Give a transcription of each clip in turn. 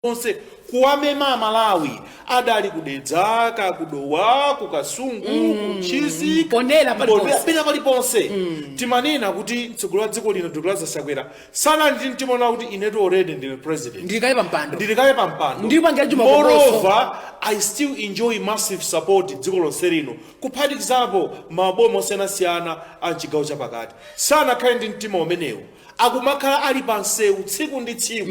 Onse kuwamema Amalawi adali kuDedza, kakuDowa, kuKasungu, kuNtchisi, Ponera paliponse. Pena paliponse. Timanena kuti mtsogoleri wa dziko lino, Dr Lazarus Chakwera, sanali ndi mtima ona kuti inetu already ndine president, ndili kale pa mpando, ndili kale pa mpando, Ndipangira chuma kokoso. Moreover, I still enjoy massive support dziko lonse lino, kuphatikizapo maboma osiyanasiyana a mchigawo chapakati. Sanakhale ndi mtima umenewu. Akumakhala ali pa msewu tsiku ndi tsiku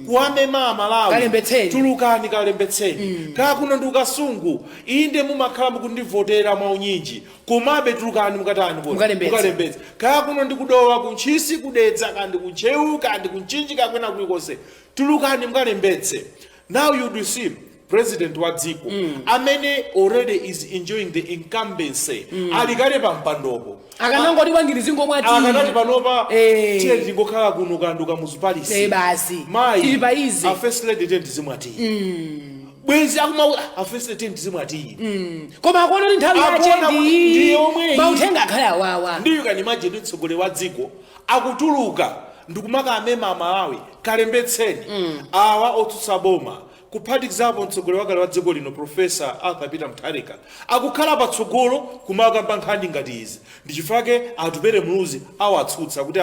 kuwamema Amalawi. Kalembetseni. Tulukani, kalembetseni. Kaya kuno ndi uKasungu, inde, mumakhala mukundivotera mwaunyinji, komabe tulukani, mukatani kodi? Mukalembetse. Mukalembetse. Kaya kuno ndi kuDowa, kuNtchisi, kuDedza, kandi kuNtcheu, kandi kuMchinji, kakwena kulikonse, tulukani mukalembetse. Now you do see president wa dziko amene already is enjoying the incumbency, ali kale pa mpandopo, akanangoti bwangiri zingomwati akanati panopa tiye tingokhala kuno kandu Kamuzu Palace. Basi. Mayi, Tili pa easy. A first lady, tiye tizimwati bwenzi akuma a first lady, tiye tizimwati. Koma akuona kuti nthawi yache Akuona kuti ndi ndi yomweyi. Mauthenga akhale awawa. Ndiyo, can imagine mtsogoleri wa dziko akutuluka ndikumakamema Amalawi, kalembetseni. Awa otsutsa boma, kuphatikizapo mtsogoleri wakale wa dziko lino, Professor Arthur Peter Mutharika, akukhala patsogolo kumakamba nkhani ngati izi. Ndichifukwa Atupere Muluzi awatsutsa kuti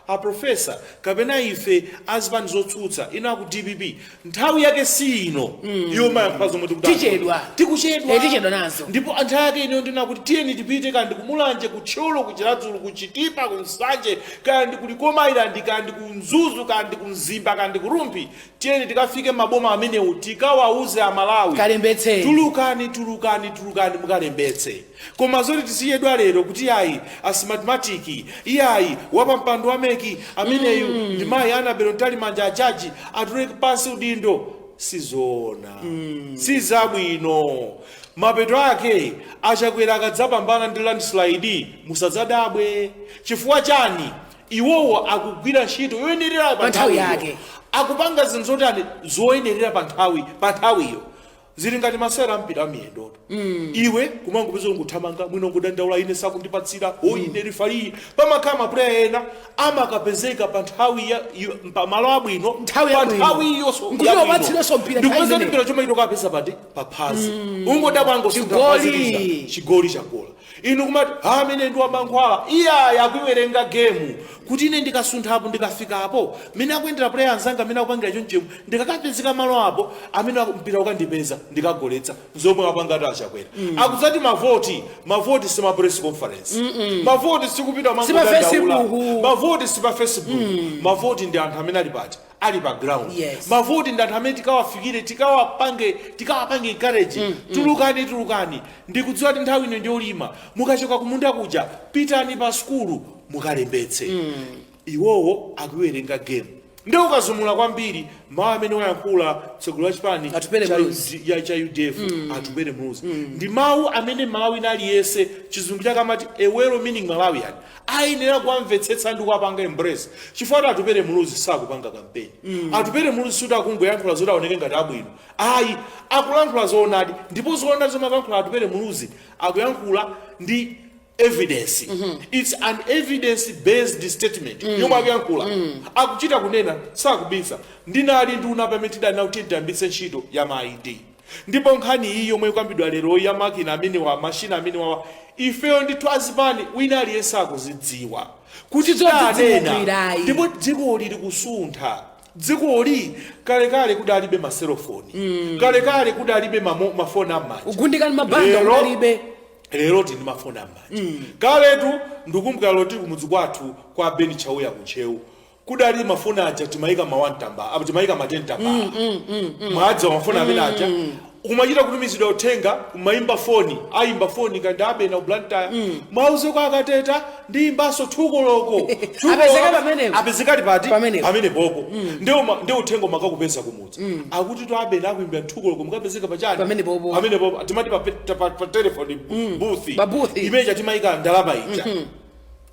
a professor kapena ife azipani zotsutsa ino aku DPP, nthawi yake si ino yomayankhula zomwe tikuti Tichedwa. Tikuchedwa. Tichedwa nazo. Ndipo nthawi yake ino ndina kuti tiyeni tipite kandi kuMulanje, kuThyolo, kuChiradzulu, kuChitipa, kuNsanje, kandi kuLikoma Island, kandi kuMzuzu, kandi kuMzimba, kandi kuRumphi. Tiyeni tikafike maboma amenewo, tikawauze Amalawi, Kalembetseni. Tulukani, tulukani, tulukani mukalembetse. Koma zoti tisichedwa lero kuti ayi, a Smartmatic, iyayi, wapampando wa MEC ameneyu ndi mayi Annabel Mtalimanja, ajaji atule pansi udindo, sizoona, sizabwino. Mapeto ake aChakwera akadzapambana ndi landslide, musadzadabwe. Chifukwa chani? Iwowo akugwira ntchito yoyenerera pa Pa nthawi nthawiyo. yake. Akupanga zinthu zotani? Zoyenerera pa nthawiyo. Zili ngati masewera ampira amiyendoto. Iwe kumangopeza nguthamanga mwino, ngudandaula, ine sakundipatsira, o ine referee. Pamakhala ma player ena amakapezeka pa nthawi ya pa malo abwino, Nthawi pa yabwino. nthawi iyonso. Nkuti wapatsirenso mpira nthawi Ndikupeza imeneyo. mpira chomwe chitokapeza pati paphazi, ungodabwa angosuntha Chigoli. phazi, chigoli chagola. Inu kumati ha, amene ndi wamankhwala. Iye akuiwerenga game kuti ine ndikasunthapo, ndikafikapo mene akuyendera player anzanga, amene akupangira chonchemo, ndikakapezeka malo apo amene mpira ukandipeza, ndikagoletsa. Zomwe apangati aChakwera, akudzati mavoti, mavoti si ma press conference, mavoti sikupita Si pa mangodandaula. Facebook. Mavoti si pa Facebook. Mavoti ndi anthu amene ali pati? Ali pa ground. Mavoti ndi anthu amene tikawafikire, tikawapange encourage, tulukani, tulukani, ndikudziwa kuti nthawi ino ndiyolima. Mukachoka kumunda kuja, pitani pa sukulu mukalembetse. Iwowo akuiwerenga game. Ndi ukazumula kwambiri mawu amene wayankhula mtsogoleri wa chipani Atupele Muluzi. Cha UDF, Atupele Muluzi, ndi mawu amene Malawi aliyense, chizungu chake amati a well meaning Malawian, ayenera kuwamvetsetsa ndi kuwapanga embrace. Chifukwa kuti Atupele Muluzi sakupanga kampeni. Atupele Muluzi suti akungoyankhula zoti aoneke ngati abwino, ayi. Akulankhula zoonadi, ndipo zoonadi zomwe akuyankhula Atupele Muluzi, akuyankhula ndi evidence. It's an evidence based statement yomwe akuyankhula. Akuchita kunena, sakubisa: ndinali nduna pamene tidanena kuti tiyambitse ntchito ya ma ID, ndipo nkhani iyi yomwe ikambidwa lero ya makina amenewa, mashina amenewawa, ifeyo ndithu azipani, wina aliyense akuzidziwa kuti tidanena. Sizodzidzimukirayi. Ndipo dzikoli likusuntha. Dzikoli kalekale kudalibe maselofoni, kalekale kudalibe mafoni am'manja. Kugundikani mabanda kudalibe. Lero tili ndi mafoni am'manja. Kaletu ndikumbukira loti kumudzi kwathu kwa Beni Chauya kuNtcheu kudali mafoni aja timayika ma 1 tambala, apo timayika ma 10 tambala. Mwadza mafoni amene aja kumachita kutumizidwa uthenga, kumayimba foni, ayimba foni kandi abena ku Blantyre, mwauze kwa akateta ndiyimbanso 2 koloko. Apezeka pamenepo. Apezekali pati? Pamenepo. Pamene popo ndi uthenga umakakupeza kumudzi, akuti to abena akuimbira 2 koloko, mukapezeka pachani? Pamene popo. Pamene popo, timati pa telephone booth. Pa booth. Imene chatimayika ndalama ija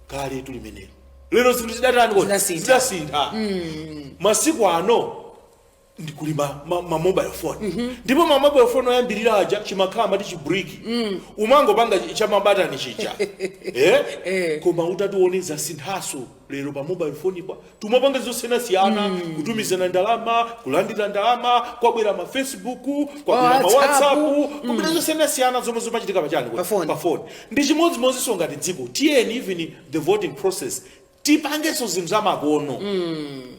kale tu limenelo. Lero zinthu zidatani kodi? Zidasintha. Zidasintha. Masiku ano Ndikuli ma mobile phone, ndipo ma mobile phone oyambirira aja chimakhala mati chibrick, umangopanga chamabatani chija, eh? Eh. Koma utatione zasinthaso lero pa mobile phone pa tumapanga zosiyanasiyana, kutumizana ndalama, kulandira ndalama, kwabwera ma Facebook, kwabwera ma WhatsApp. WhatsApp, kwabwera zosiyanasiyana zomwe zimachitika pachani? Pa phone. Pa phone. Ndi chimodzimodzinso ngati dziko. Tiyeni, even the voting process, tipangenso zinthu zamakono.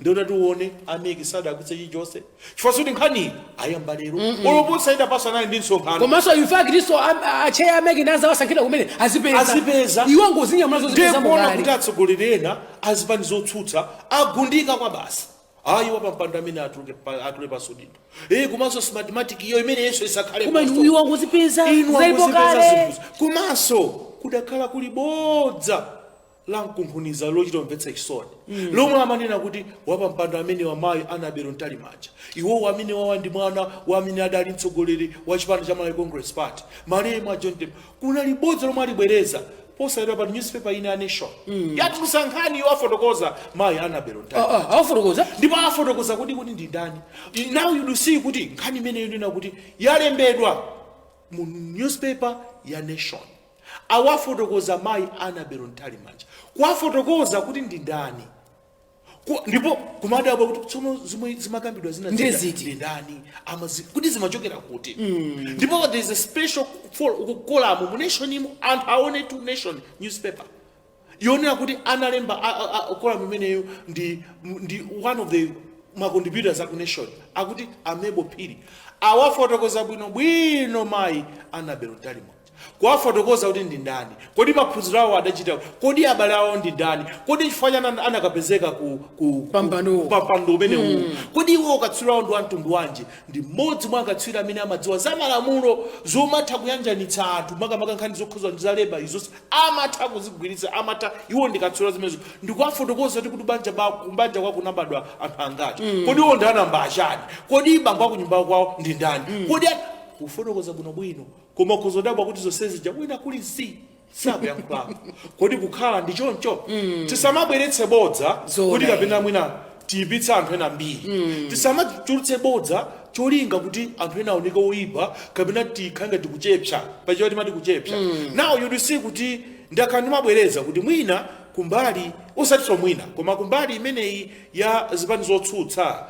Ndiye utatione a MEC sadakutse chilichonse, chifukwa sikuti nkhani ayamba lero, oloposaida paso anali ndi msonkhano. Komanso in fact iso acheya a MEC ndi anzawo kumene azipeza. Azipeza. Iwo ngozinyamula zozipeza. Ndiye kuona mukali kuti atsogoleri ena azipani zotsutsa agundika kwa basi, ayi, wapampando amene atule pasodindo, komanso Smartmatic iyo imene yeso isakhale. Koma inu, iwo ngozipeza. Inu zalipo angozipeza kale. zinthuzo. Komanso kudakhala kuli bodza la mkunkhuniza lochita kumvetsa chisoni lomwe amanena kuti wapampando amene wamayi Annabel Mtalimanja, iwowo amene wawa ndi mwana wa amene adali mtsogoleri wa chipani cha Malawi Congress Party, malemu a John Tembo. Kunali bodza lomwe alibwereza posayidwa pa newspaper ina ya Nation, yatulusa nkhani iyo, afotokoza mayi Annabel Mtalimanja. Awafotokoza. Ndipo afotokoza kuti ndi ndani. Now you do see kuti nkhani imeneyo ndina kuti yalembedwa mu newspaper ya Nation, awafotokoza mayi Annabel Mtalimanja, kuwafotokoza kuti ndi ndani. Ndipo kumadabwa kuti tsono zomwe zimakambidwa zina Ndiye zija ziti? ndi ndani kuti zimachokera kuti? Ndipo there is a special column mu Nation imo, anthu aone to Nation newspaper yonena kuti analemba column imeneyo ndi one of the ma contributors aku Nation, akuti Amebo Phiri. Awafotokoza bwino bwino mayi Annabel Mtalimanja, kuwafotokoza kuti ndi ndani, kodi maphunziro awo adachita, kodi abale awo ndi ndani, kodi chifukwa chani anakapezeka ku Pampando. Pampando umenewu, kodi iwo katswiri awo ndi wamtundu wanji? Ndi mmodzi mwa akatswiri amene amadziwa za malamulo, zomatha kuyanjanitsa anthu, makamaka nkhani zokhuza ndi za labour, izonse amatha kuzigwiritsa, amatha iwo ndi katswiri zimenezo. Ndikuwafotokoza kuti kubanja kwa kunabadwa anthu angati, kodi iwo ndi anamba achani, kodi bambo akunyumba kwawo ndi ndani, kodi kufotokoza bwinobwino. Koma kuzodabwa kuti zonse zija wina kuli zi sakuyankhulapo. Kodi kukhala ndi choncho? Tisamabweretse bodza Zoona. kuti kapena mwina tiyipitse anthu ena mbiri. Tisamachulutse bodza cholinga kuti anthu ena aoneke oyipa kapena tikhange tikuchepsa pachiwa timati kuchepsa. Now you see kuti ndakhala ndimabwereza kuti mwina kumbali, osatinso mwina, koma kumbali imeneyi ya zipani zotsutsa,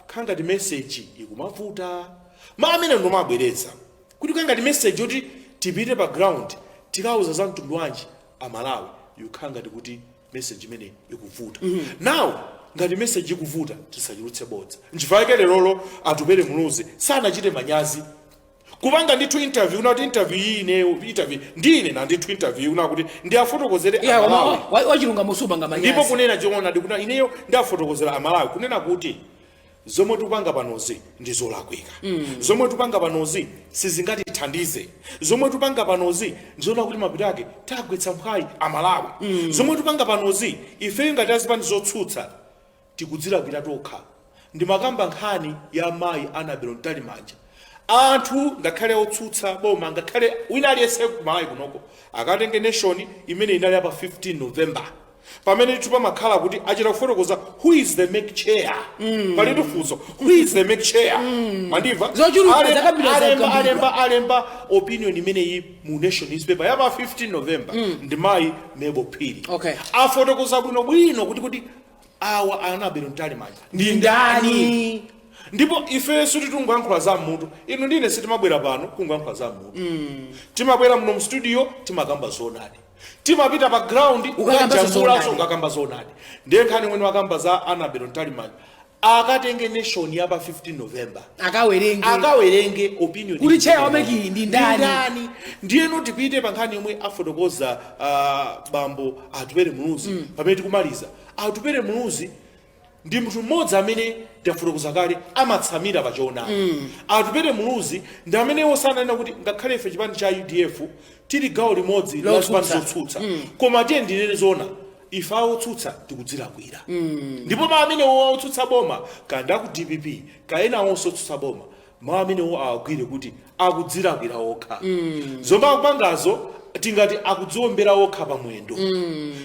khangati message ikumavuta. Ma amene ndomabwereza kuti kangati message yoti tipite pa ground tikauza za mtundu wanji Amalawi, yukhangati kuti message imene ikuvuta. Now ngati message ikuvuta, tisachulutse bodza. Nchifukwa chake lerolo Atupele Muluzi sanachite manyazi kupanga ndithu interview, una kuti interview iyi ineyo, interview ndine na ndithu interview una kuti ndiafotokozere Yeah, koma Amalawi. Wachilungamo supanga Ndipo manyazi. kunena choona, ndikuti ineyo ndiafotokozera Amalawi kunena kuti zomwe tikupanga panozi ndi zolakwika, zomwe tikupanga panozi sizingatithandize, zomwe tikupanga panozi ndizoona kuti mapito ake tagwetsa mphwayi Amalawi, zomwe tikupanga panozi ifeyo ngati azipani zotsutsa tikudzilakwira tokha. Ndimakamba nkhani ya mayi Annabel Mtalimanja. Anthu ngakhale otsutsa boma, ngakhale wina aliyense kumalawi kunoko, akatenge Nation imene inali apa 15 November, pamene ndithu pamakhala kuti achita kufotokoza who is the MEC chair. Palitu funso, who is the MEC chair? Mandimva? Zochuluka zakambidwa, zakambidwa. Alemba opinion imeneyi mu Nation newspaper yapa 15 November ndi mayi Mabel Phiri. Afotokoza bwinobwino kuti awa Annabel Mtalimanja ndi ndani. Ndipo ifenso titungoyankhula za mmutu. Inu ndine sitimabwera pano kungoyankhula za mmutu. Timabwera muno mu studio, timakamba zoonadi, timapita pa ground Ukakamba kukajambulaso, zoonadi. ukakamba zoonadi. Ndiye nkhani mwene wakamba za Annabel Mtalimanja, akatenge Nation yapa 15 November, akawerenge, akawerenge opinion Kuti chair wa MEC ndi ndani. Ndani. Ndiyeno tipite pa nkhani yomwe afotokoza bambo Atupele Muluzi. Pamene tikumaliza, Atupele Muluzi ndi munthu mmodzi amene tafotokoza kale amatsamira pa choonadi. Atupele Muluzi ndi amene osananena kuti ngakhale ife chipani cha UDF tili gawo limodzi la zipani Lotsutsa. zotsutsa, koma tiye ndinene zona, ife awotsutsa tikudzilakwira. Ndipo ma amene otsutsa boma, kanda ku DPP kaena onse otsutsa boma, mawu amenewo awagwire kuti akudzilakwira okha. Zomwe akupangazo tingati akudziombera okha pamwendo.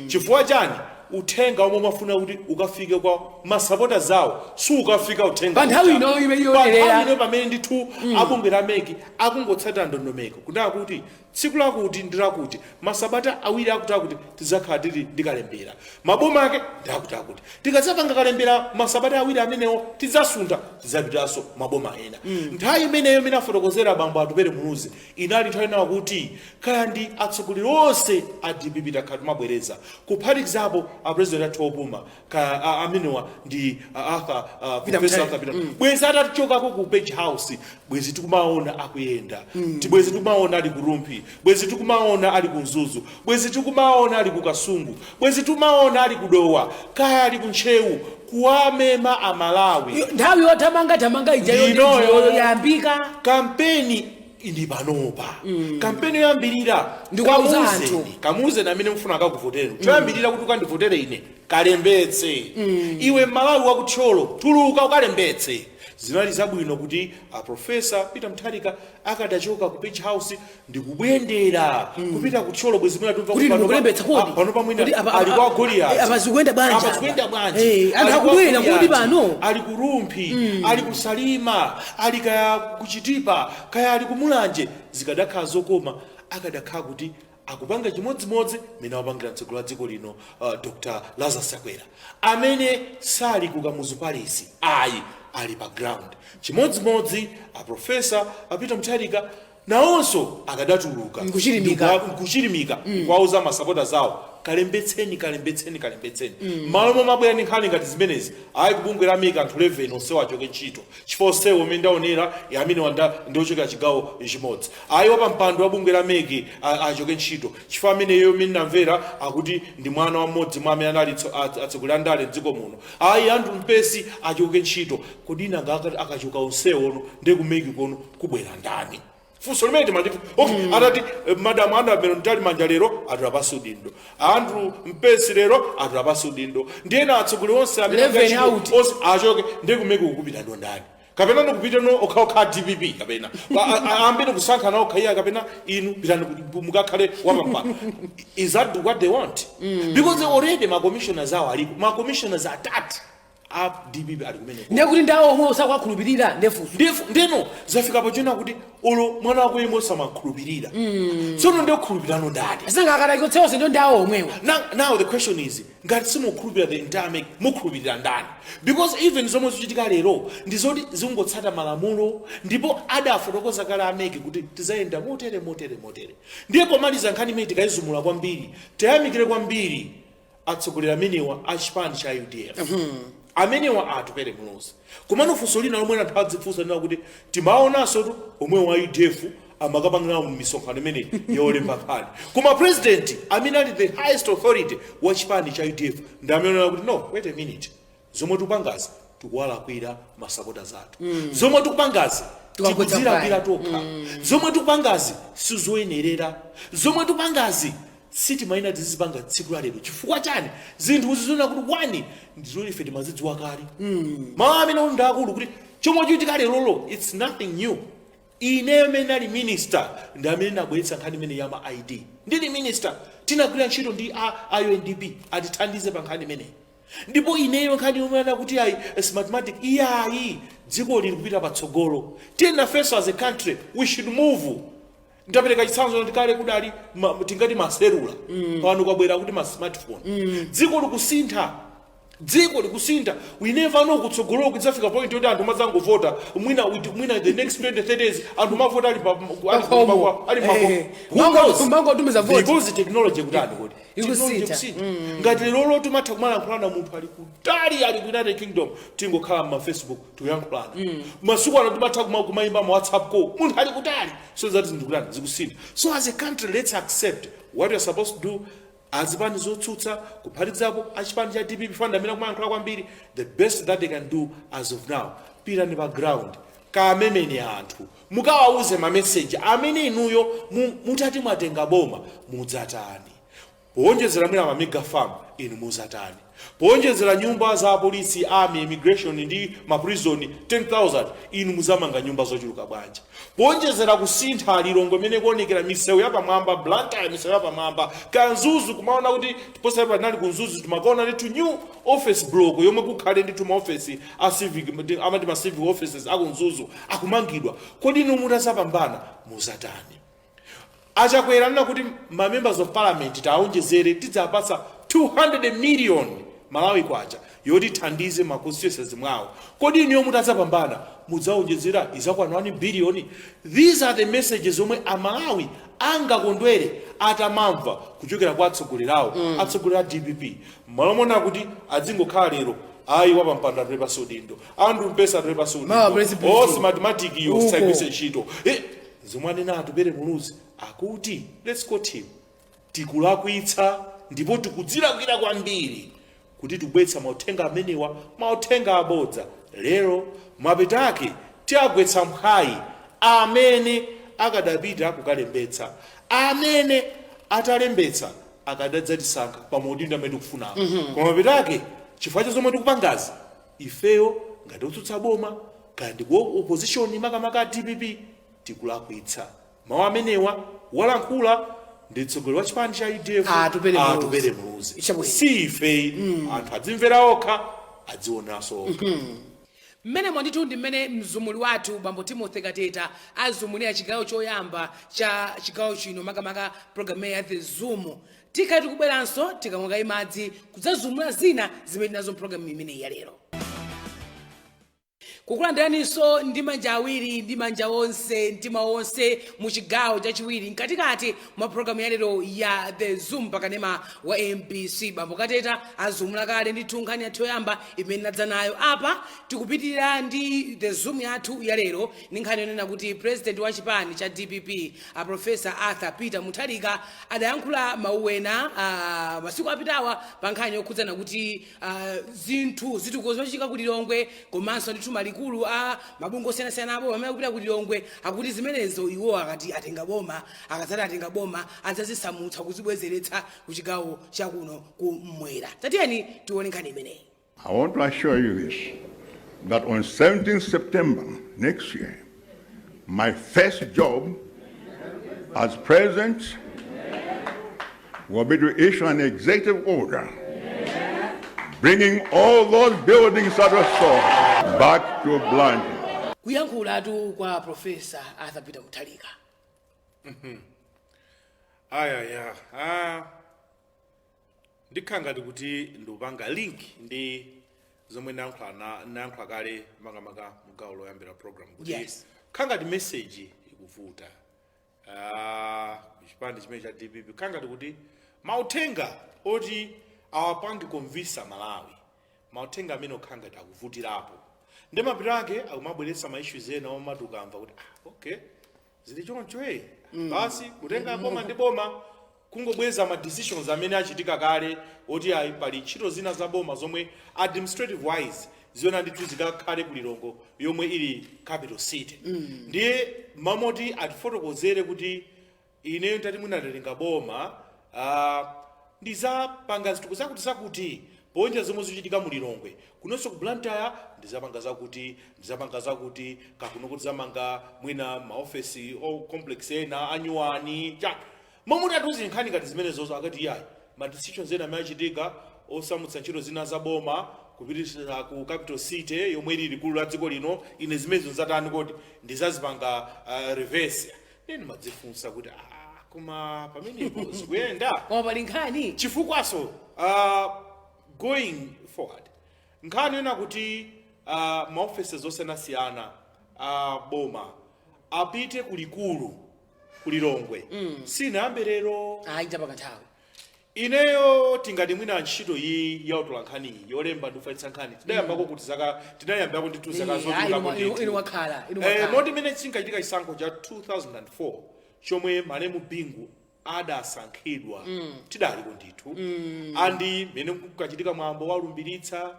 Chifukwa chani? Uthenga omwe umafuna kuti ukafike kwa masapota zawo sukafika uthenga Pa nthawi uja. ino imene Pa nthawi yonerera. ino pamene ndithu abungwe la MEC akungotsatira ndondomeko kunena kuti tsiku lakuti ndi lakuti, masabata 2 akuti akuti tidzakhala tili ndikalembera, maboma ake ndi akuti akuti, tikadzapanga kalembera masabata 2 amenewo tidzasuntha, tidzapitanso maboma ena. Nthawi imeneyo imene afotokozera bambo Atupere Muluzi inali nthawi inawa kuti kaya ndi atsogoleri onse a DPP takhala timabwereza, kuphatikizapo a president athu opuma ka amenewa ndi Arthur Peter Professor Mutharika. Arthur Peter. Bwezi atachokako ku Page House, bwezi tikumaona akuyenda, bwezi tikumaona ali ku Rumphi, bwezi tikumaona ali ku Mzuzu, bwezi tikumaona ali ku Kasungu, bwezi tikumaona ali ku Dowa, kaya ali ku Ntcheu, kuwamema Amalawi. Nthawi yothamanga thamanga ija. Ndinoyo. Yambika. Kampeni ili panopa, kampeni yoyambirira Ndikuwauza kamuuzeni, anthu. Kamuuzeni amene mufuna akakuvotere. Choyambirira kuti ukandivotere ine, kalembetse. Iwe Malawi wakuthyolo, tuluka ukalembetse. Zinali zabwino kuti a Professor Peter Mutharika akadachoka ku Page House ndikubwendera kupita kuthyolo, bwezi mwina tumva Kuti ndikulembetsa kodi? Pano pamwina Kuti ali kwa Goliath. Apa zikuyenda bwanji Apa apa? zikuyenda bwanji? Eh, anthu Ali kwa akubwera kodi Goliath, pano? Ali ku Rumphi, ali ku Salima, ali kaya kuchitipa, kaya ali ku Mulanje. Zikadakhala zokoma akadakhala kuti akupanga chimodzimodzi mene wapangira mtsogoleri wa dziko lino, Dr Lazarus Chakwera, amene sali ku Kamuzu Palace ayi, ali pa ground. Chimodzimodzi a Professor a Peter Mutharika nawonso akadatuluka Nkuchilimika. Nkuchilimika kuwauza masapota zawo, "Kalembetseni, kalembetseni, kalembetseni." Malo momwe abwera ndi nkhani ngati zimenezi, ayi, kubungwe la MEC anthu 11 onsewo achoke ntchito chifukwa onsewo amene ndaonera amene wanda ndiochokera chigawo chimodzi. Ayi, wapa mpando wa bungwe la MEC achoke ntchito chifukwa ameneyo imene ndamvera akuti ndi mwana wa mmodzi mwa amene anali atsogoleri a ndale mdziko muno. Ayi, Andrew Mpesi achoke ntchito. Kodi nanga akachoka onsewono, ndi ku MEC kono kubwera ndani? Funso limene timati, okay, atati Madam Annabel Mtalimanja lero atula pasi udindo, Andrew Mpesi lero atula pasi udindo, ndiyena atsogoleri onse amene 11 agwira ntchito out. onse achoke, ndiye ku MEC kukupita ndo ndani? Kapena ndikupita no okhaokha DPP, kapena ambiri kusankhana okha iya, kapena inu pitani kuti mukakhale wapampano? Is that what they want? Because already ma commissioners awo aliko, ma commissioners atatu a DPP ali kumeneko. Ndiye kuti ndawo omwe usakuwakhulupirira ndefunso. Ndeno zafika pachona kuti olo mwana wako yemwe osamakhulupirira, tsono ndiye kukhulupirano ndani? Asanga akadachotsewo ndo ndawo omwewo. Now the question is, ngati simukhulupirira the entire MEC, mukhulupirira ndani? Because even zomwe zikuchitika lero ndi zoti zingotsata malamulo, ndipo adafotokoza kale a MEC kuti tizayenda motere, motere, motere. Ndiye pomaliza nkhani imene tikayizumula kwambiri, tayamikire kwambiri atsogoleri amenewa a chipani cha UDF, amenewa Atupere Muluzi. Komano funso lina lomwe anthu adzifunsa lina kuti timaonanso tu omwe wa UDF amakapangirawo misonkhano imene yolemba nkhani, koma president amene ali the highest authority wa chipani cha UDF ndi amene anena kuti, "No, wait a minute, zomwe tikupangazi tikuwalakwira masapota athu, zomwe tikupangazi Tikagwetsa tikudzilakwira mphwayi." tokha, zomwe tikupangazi sizoyenerera, zomwe tikupangazi sitimayina tizipanga tsiku la lero." Chifukwa chani? Zinthu zizona kuti one ndizoti ife timazidziwa kale. Mawu amene ndi akulu kuti chomwe chitika lerolo, it's nothing new. Ine amene ali minister ndi amene ndabweretsa nkhani imene ya ma ID. Ndili minister tinagwira ntchito ndi a UNDP atithandize pa nkhani imeneyi. Ndipo ineyo nkhani yomwe anakuti ayi, Smartmatic iyayi, dziko lili kupita patsogolo, tiye nafenso as a country we should move. Ndapereka chitsanzo kuti kale kudali tingati maselula, pano kwabwera kuti ma smartphone. Dziko likusintha, dziko likusintha. We never know kutsogoloko kudzafika point yoti anthu mazangovota mwina mwina the next 20 30 days anthu mavota ali ali Pakhomo. ali makomo. Who knows? Mangotumiza vote. Because technology kutani kuti Ikusintha. technology ikusintha. Ngati lero timatha kumalankhulana munthu ali kutali, ali ku United Kingdom, tingokhala ma Facebook tikuyankhulana. Masiku ano timatha kumayimba ma WhatsApp call munthu ali kutali. So that zinthu kutani zikusintha. So as a country, let's accept what we are supposed to do. Azipani zotsutsa, kuphatikizapo achipani cha DPP fanda amene akumayankhula kwambiri, the best that they can do as of now, pitani pa ground, kamemeni anthu, mukawauze mameseji amene inuyo mutati mwatenga boma mudzatani. Powonjezera mwina ma mega farm, inu muzatani? Powonjezera nyumba za apolisi, army, immigration ndi ma prison 10,000, inu muzamanga nyumba zochuluka bwanji? Powonjezera kusintha Lilongwe imene kuonekera misewu yapamwamba, Blantyre misewu yapamwamba, Mzuzu kumaona kuti posachedwa panali ku Mzuzu timakaona ndithu new office block yomwe kukhale ndithu maofesi a civic, amati ma civic offices aku Mzuzu akumangidwa, kodi inu mutazapambana muzatani? Achakwera anena kuti ma members of parliament taonjezere, tidzapatsa 200 million Malawi kwacha yoti thandize ma constituencies mwawo. Kodi inuyo mutadzapambana mudzaonjezera izakwana 1 billion? These are the messages omwe Amalawi angakondwere atamamva kuchokera kwa atsogoleri awo, atsogoleri a DPP, mmalo mona kuti adzingokhala lero, ayi, wapampando atule pansi udindo, Andrew Mpesa atule pansi Mawa udindo, press briefing. O Smartmatic iyo Uko. sagwiritse ntchito. Zomwe anena Atupere Muluzi akuti, let's quote him, "Tikulakwitsa ndipo tikudzilakwira kwambiri kuti tikubweretsa mauthenga amenewa, mauthenga abodza lero. Mapeto ake tiagwetsa mphwayi amene akadapita kukalembetsa, amene atalembetsa akadadzatisankha pa maudindo amene tikufunawo. Koma mapeto ake, chifukwa cha zomwe tikupangazi ifeyo ngati otsutsa boma, kaya ndi ku opposition, makamaka a DPP, tikulakwitsa." Mawu amenewa walankhula ndi mtsogoleri wa chipani cha UDF, Atupele Muluzi. Atupele Muluzi. Chabwino. Si ife. Anthu adzimvera okha, adzionanso okha. Mmene mwandithu ndi mmene mzumuli wathu bambo Timothy Kateta azumulira chigawo choyamba cha chigawo chino, makamaka programu ya The Zoom. Tikhale tikubweranso tikamwa madzi kudzazumula zina zimene tinazo mpulogalamu imeneyi ya lero. Kukulandiraninso ndi manja awiri, ndi manja onse, mtima wonse, mu chigawo chachiwiri mkatikati mwa programu ya lero ya The Zoom pakanema wa MBC. Bambo Kateta azumula kale ndithu nkhani yathu yoyamba imene nadza nayo apa. Tikupitirira ndi The Zoom yathu ya lero ndi nkhani yonena kuti president wa chipani cha DPP, a Professor Arthur Peter Mutharika, adayankhula mawu ena masiku apitawa pa nkhani yokhudzana kuti zinthu zitukuko zimachitika ku Lilongwe, komanso ndithu malikulu a mabungwe osiyanasiyana abo amene akupita ku Lilongwe. Akuti zimenezo iwo akati atenga boma, akadzati atenga boma, adzazisamutsa kuzibwezeretsa ku chigawo chakuno kumwera. Tatiyeni tione nkhani imeneyi. I want to assure you this, that on 17 September next year, my first job as president will be to issue an executive order bringing all those buildings that were sold back to Blantyre. Kuyankhulatu kwa Professor Arthur Peter Mutharika. Ayaya, ndikhala ngati kuti ndikupanga link ndi zomwe nayankhula kale, makamaka mugawo loyambira program, kuti khala ngati message ikuvuta chipani chimene cha DPP. Khala ngati kuti mauthenga oti awapange convince Malawi, mauthenga amene okhala ngati akuvutirapo, ndi mapeto ake akumabweretsa ma issues ena omwe ukamva kuti, ah, okay, zili choncho, basi kutenga boma ndi boma, kungobweza ma decisions amene achitika kale oti ayi, pali ntchito zina za boma zomwe administrative wise ziona ndithu zikakhale ku Lilongwe yomwe ili capital city. Ndiye mamoti atifotokozere kuti ineyo ntati mwina boma, ndizapanga zitukuko zakuti zakuti ponja zomwe zikuchitika mu Lilongwe, kunonso ku Blantyre ndizapanga zakuti, ndizapanga zakuti, kakuno kuti zamanga mwina maofesi o complex ena anyuwani cha momwe atiuze nkhani ngati zimenezozo. Akati yayi, ma decisions ena amene achitika osamutsa ntchito zina za boma kupitiriza ku capital city yomwe ili likulu la dziko lino, ine zimenezo nzatani? Kodi ndizazipanga reverse? Neni madzifunsa kuti, ah, koma pamenepo zikuyenda? Koma pali nkhani. Chifukwaso going forward, nkhani yona kuti maoffices osiyanasiyana a boma apite kulikulu kulilongwe sinayambe lero. Ayi, pakanthawi. Ineyo tingati mwina ntchito iyi ya utola nkhani, yolemba ndi kufalitsa nkhani, tidayambako kuti zaka, tidayambako ndithu zaka zochulukako ndithu. Inu wakhala inu wakhala. Moti imene chinkachitika chisankho cha 2004 chomwe malemu Bingu adasankhidwa, tidaliko ndithu, andi mene kukachitika mwambo walumbiritsa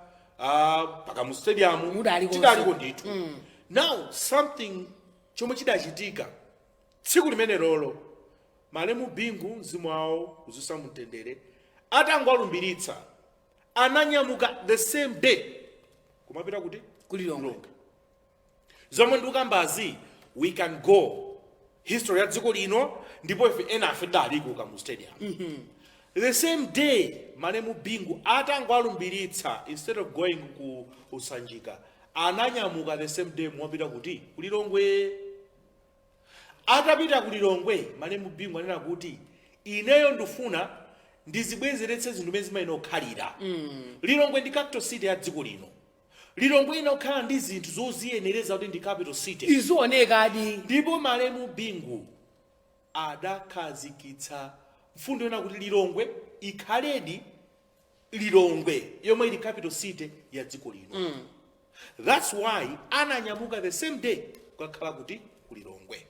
paka mu stadium Mudalikonso. Tidaliko ndithu. Now something chomwe chidachitika tsiku limene lolo, Malemu Bingu, mzimu wawo uuse mumtendere, atangowalumbiritsa ananyamuka the same day kumapita kuti? Kulilongwe. Zomwe ndikukambazi, we can go history ya dziko lino, ndipo ife ena afe daliko Kamuzu Stadium. The same day malemu Bingu atangowalumbiritsa, instead of going ku Usanjika, ananyamuka the same day mwapita kuti? Kulilongwe. Atapita kulilongwe, malemu Bingu anena kuti ineyo ndifuna ndizibwezeretse zinthu zimene zimayenera kukhalira. Lilongwe ndi capital city ya dziko lino. Lilongwe ina kukhala ndi zinthu zoziyenereza kuti ndi capital city. Izionekadi. Ndipo malemu Bingu adakhazikitsa mfundo yona kuti Lilongwe ikhaledi Lilongwe yomwe ili capital city ya dziko lino. That's why ananyamuka the same day kukakhala kuti? Kulilongwe.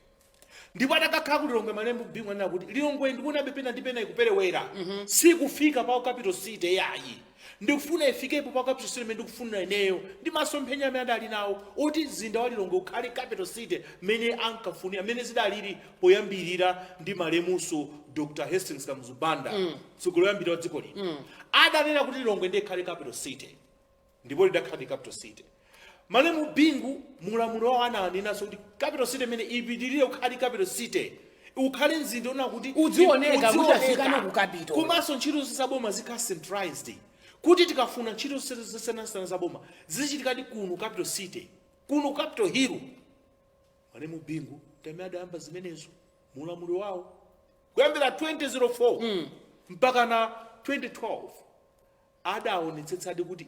Ndipo atakakhala kulilongwe, malemu Bingu anena kuti Lilongwe ndikuonabe pena ndi pena ikuperewera, sikufika pa capital city yayi. Ndikufuna ifikepo pa capital city imene ndikufunira ineyo ndi masomphenya amene adali nawo oti mzinda wa Lilongwe ukhale capital city mmene ankafunira, mmene zidalili poyambirira ndi malemuso Dr Hastings Kamuzu Banda, mtsogoleri woyambirira wa dziko lino, adanena kuti Lilongwe ndiye ikhale capital city, ndipo lidakhala capital city. Malemu Bingu mulamuliro wawo ananenanso kuti capital city imene ipitirire kukhala capital city, ukhale mzinda una kuti Uzioneka kuti uzioneka. afikano ku capital. Komanso ntchito zonse zaboma zikhala centralized, kuti tikafuna ntchito zonse zosiyanasiyana zaboma zichitikadi kuno capital city, kuno Capital Hill. Malemu Bingu tamene adayamba zimenezo mulamuliro wawo kuyambira 2004 mpaka na 2012, adaonetsetsadi kuti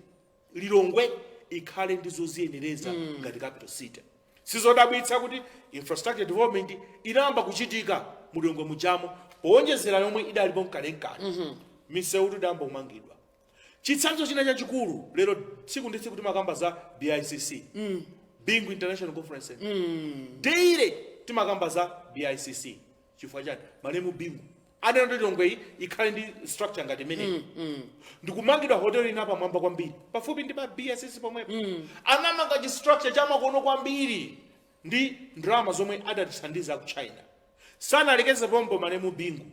Lilongwe ikhale ndi zoziyenereza ngati capital city. Sizodabwitsa kuti infrastructure development inayamba kuchitika mu Lilongwe mujamo, powonjezera yomwe idalipo mkalenkale. Misewu idayamba kumangidwa. Chitsanzo china chachikulu, lero tsiku ndi tsiku timakamba za BICC, Bingu International Conference Center. Daily timakamba za BICC. Chifukwa chani? Malemu Bingu anena kuti Lilongwe iyi ikhale ndi structure ngati imeneyi. Ndikumangidwa hotel ina pamwamba kwambiri pafupi ndi pa BICC pomwepo. Anamanga chi structure chamakono kwambiri ndi ndalama zomwe adatithandiza ku China. Sanalekeze pompo, malemu Bingu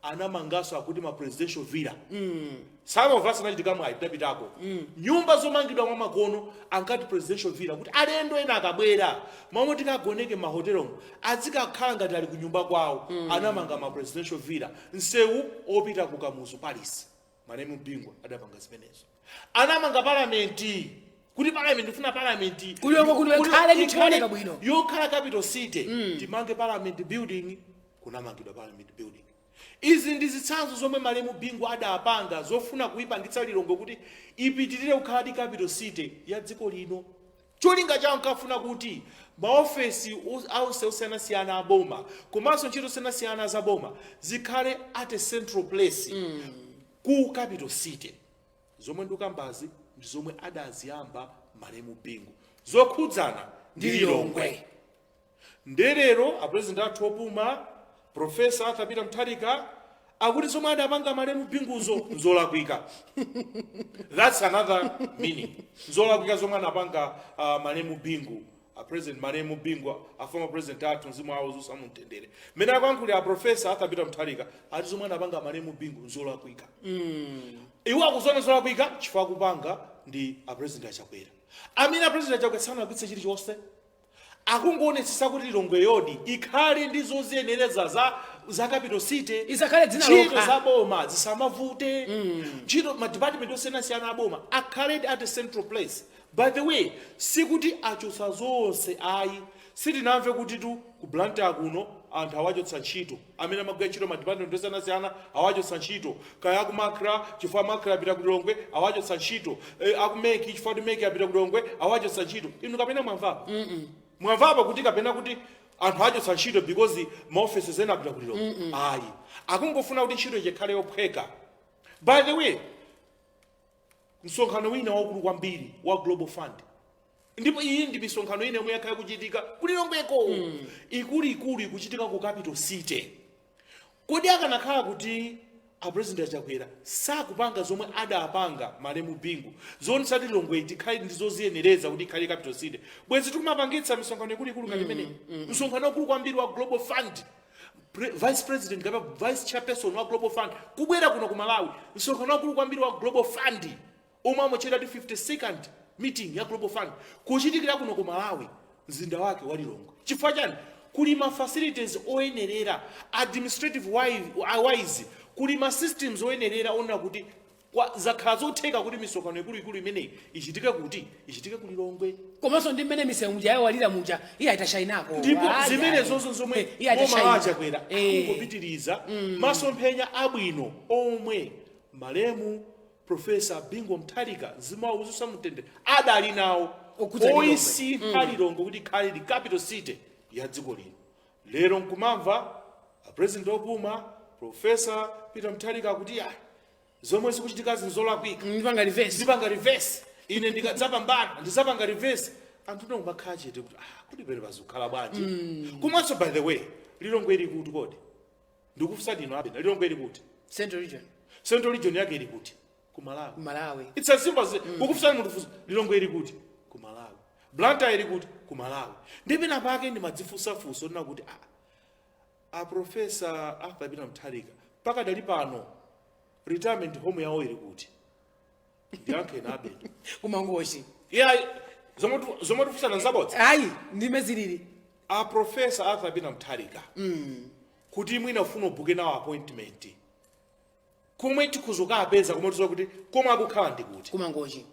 anamanganso akuti ma presidential villa. Some of us anachitika mwayi tidapitako. Nyumba zomangidwa mwa makono, ankati presidential villa, kuti alendo ena akabwera, momwe tikagoneke m'mahotelomo azikakhala ngati ali ku nyumba kwawo. Anamanga ma presidential villa msewu opita ku Kamuzu Palace. Malemu Bingu adapanga zimenezo. Anamanga palamenti, kuti palamenti, ifuna palamenti Kulilongwe kuno kuti ikhale ndi ikhale chioneka bwino. yokhala capital city, timange parliament building. Kunamangidwa parliament building. Izi ndi zitsanzo zomwe malemu Bingu adapanga zofuna kuyipangitsa Lilongwe kuti ipitirire kukhala ndi capital city ya dziko lino. Cholinga chawo nkafuna kuti maofesi onse osiyanasiyana a boma komanso ntchito zosiyanasiyana za boma zikhale at a central place ku capital city. Zomwe ndikukambazi ndi zomwe adaziyamba malemu Bingu zokhudzana ndi Lilongwe. Ndelero apresident athu opuma, Professor Arthur Peter Mutharika, akuti zomwe adapanga malemu Binguzo nzolakwika. That's another meaning. Nzolakwika zomwe anapanga malemu Bingu, a president malemu Bingu, a former president athu, mzimu wawo uuse mumtendere. Mmene akuyankhulira Professor Arthur Peter Mutharika, ati zomwe anapanga malemu Bingu nzolakwika. Iwo akuziona zolakwika chifukwa akupanga ndi a president Achakwera, amene a president Achakwera sanalakwitse chilichonse, akungoonetsetsa kuti Lilongwe yodi ikhale ndi zoziyenereza za capital city. Isakhale dzina Ntchito lokha. za boma zisamavute, ntchito ma department osiyanasiyana a boma akhale at a central place. By the way, sikuti achotsa zonse ayi. Sitinamve kuti tu ku Blantyre kuno anthu awachotsa ntchito, amene amagwira ntchito ma department osiyanasiyana awachotsa ntchito, kaya aku MACRA chifukwa MACRA apita ku Lilongwe awachotsa ntchito, aku MEC chifukwa kuti MEC apita ku Lilongwe awachotsa ntchito. Inu kapena mwamvapo? Mwamvapo kuti kapena kuti anthu achotsa ntchito because ma offices ena apita ku Lilongwe? Ayi, akungofuna kuti ntchito ikhale yophweka. By the way, msonkhano wina waukulu kwambiri wa Global Fund, ndipo iyi ndi misonkhano ina yomwe yakhala kuchitika kulilongweko, ikuluikulu ikuchitika ku capital city. Kodi akanakhala kuti apresident Achakwera sakupanga zomwe adapanga malemu Bingu zoonetsa kuti Lilongwe tikhale ndi zoziyenereza kuti ikhale capital city, bwezi tikumapangitsa misonkhano ikuluikulu ngati imeneyi? Msonkhano waukulu kwambiri wa Global Fund. Vice president kapena vice chairperson wa Global Fund kubwera kuno ku Malawi, msonkhano wakulu kwambiri wa Global Fund omwe amachedwa ti 52nd meeting ya Global Fund kuchitikira kuno ku Malawi, mzinda wake wa Lilongwe. Chifukwa chani? Kuli ma facilities oyenerera administrative wise, kuli ma systems oyenerera onena kuti zakhala zotheka kuti misonkhano ikuluikulu imeneyi ichitike kuti ichitike ku Lilongwe. Komanso ndi mmene misewu muja yawalira muja, iye aitashayinako. Ndipo zimene zonso zomwe Iye boma atashayina. lachakwera akungopitiriza masomphenya abwino omwe malemu Professor Bingu Mutharika, mzimu wawo uuse mumtendere, adali nawo Okhudza Lilongwe. oyisintha Lilongwe kuti ikhale the capital city ya dziko lino. Lero nkumamva a president opuma, Professor Peter Mutharika, akuti ayi, zomwe zikuchitika zinzolakwika, ndipanga reverse. Ndipanga reverse, ine ndikadzapambana ndizapanga reverse. Anthu nomakhala chete kuti ah, kuti pere pazikhala bwanji? Komanso, by the way, Lilongwe ili kuti kodi? Ndikufunsa inu abena, Lilongwe ili kuti? Central Region. Central Region yake ili kuti? Ku Malawi. Ku Malawi. It's as simple as kukufunsani munthu funso, Lilongwe ili kuti? Ku Malawi. Blantyre ili kuti? Ku Malawi. Ndipena pake ndimadzifunsafunso ndina kuti ah, a Professor Arthur Peter Mutharika pakadali pano retirement home yawo ili kuti? Ndiyankheni abena. Kumangochi. Yeah, zomwe tifunsana nzabodza? Ayi, ndime zilili. A Professor Arthur Peter Mutharika, kuti mwina ufuna ubuke nawo appointment, komwe tikhuza kapeza, komwe tizowa kuti komwe akukhala ndi kuti? Kumangochi.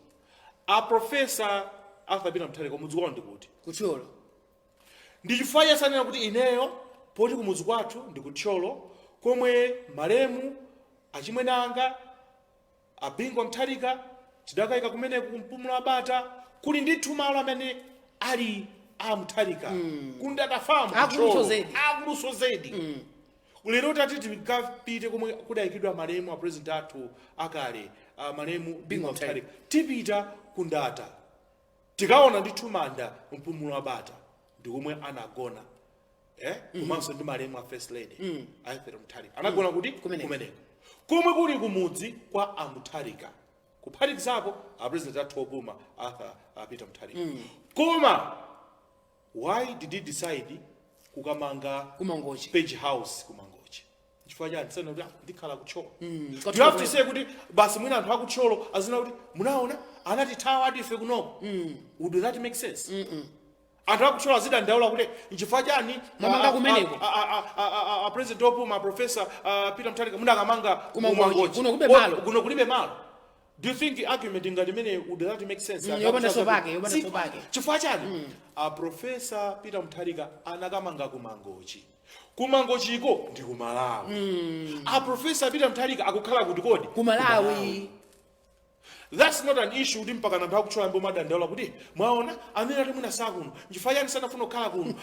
A Professor Arthur Peter Mutharika kumudzi kwawo ndi kuti? Kuthyolo. Ndi chifukwa chasanena kuti ineyo poti kumudzi kwathu ndi kuthyolo komwe malemu achimwene anga a Bingu Mutharika tidakayika kumeneku kumpumulo abata, kuli ndithu malo amene ali a Mutharika kundatafamu. Akuluso zedi. Akuluso zedi. Lero tati tikapite komwe kudayikidwa malemu a president athu akale, malemu Bingu Mutharika, tipita kundata, tikaona ndithu manda mpumulo abata ndi komwe anagona, eh? Komanso ndi malemu a First Lady a Ethel Mutharika anagona kuti? Kumeneko. Kumeneko komwe kuli kumudzi kwa a Mutharika, kuphatikizapo a president athu opuma Arthur Peter Mutharika. Koma why did he decide kukamanga Kumangochi? Page House kumangochi chifukwa chani? Sana kuti ah, ndikhala kuthyolo. Kwa You have to say kuti basi mwina anthu akuthyolo azina kuti munaona anatithawa ati ife kunoko. Would that make sense? Anthu akuthyolo azidandaula kuti nchifukwa chani Mwamanga kumeneko? A president opuma, Professor Peter Mutharika, munakamanga Kumangochi. kumangochi. Kuno kulibe malo. Kuno kulibe malo. Do you think argument ngati imene, would that make sense? Yopanda sopake, yopanda sopake. Chifukwa chani a Professor Peter Mutharika anakamanga kumangochi? Kumangochiko ndi kumalawi. A Professor Peter Mutharika akukhala kuti kodi? Kumalawi. That's not an issue kuti mpaka anthu akutchola mbo madandaula kuti mwaona amene ati mwina sakuno, nchifukwa chani sanafuna kukhala kuno?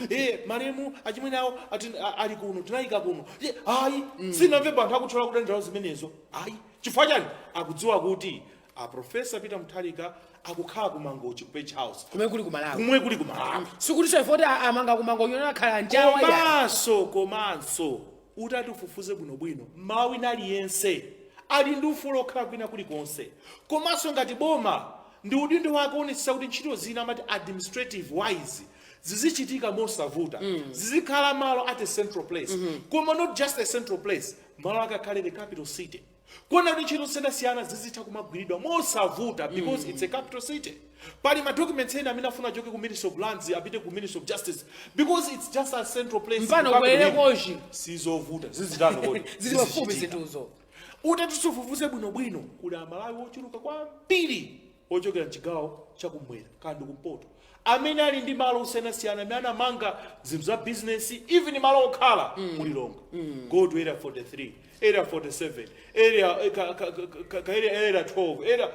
Malemu achimwene awo ati ali kuno, tinayika kuno. Ayi, sinamvepo anthu akutchola kudandaula zimenezo, ayi. Chifukwa chani? Akudziwa kuti a Professor Peter Mutharika akukhala ku Mangochi ku Page House, kumene kuli kumalawi. Kumwe kuli kumalawi. Sikuti so ifoti amanga kumangochi akhala njawa ya. Komanso utati ufufuze bwinobwino, mawu aliyense ali ndi ufulu okhala kwina kulikonse. Komanso ngati boma ndi udindo wake onetsetsa kuti ntchito zina, amati administrative wise, zizichitika mosavuta, zizikhala malo at a central place. Koma not just a central place, malo ake akhale the capital city, kuona kuti ntchito zosiyanasiyana zizitha kumagwiridwa mosavuta because it's a capital city. Pali ma documents ena amene afuna achoke ku Ministry of Lands apite ku Ministry of Justice, because it's just a central place Mpano ku capital kubwerere hill. kochi. Sizovuta, zizitano kodi? Zili pafupi. Zizichitika. Zinthuzo. Utati ufufuze bwinobwino, kuli Amalawi ochuluka kwambiri ochokera mchigawo chakumwera kandi kumpoto amene ali ndi malo osiyanasiyana amene anamanga zinthu za business, even malo okhala mulilongwe. Go to Area 43, Area 47, area ka area 12, area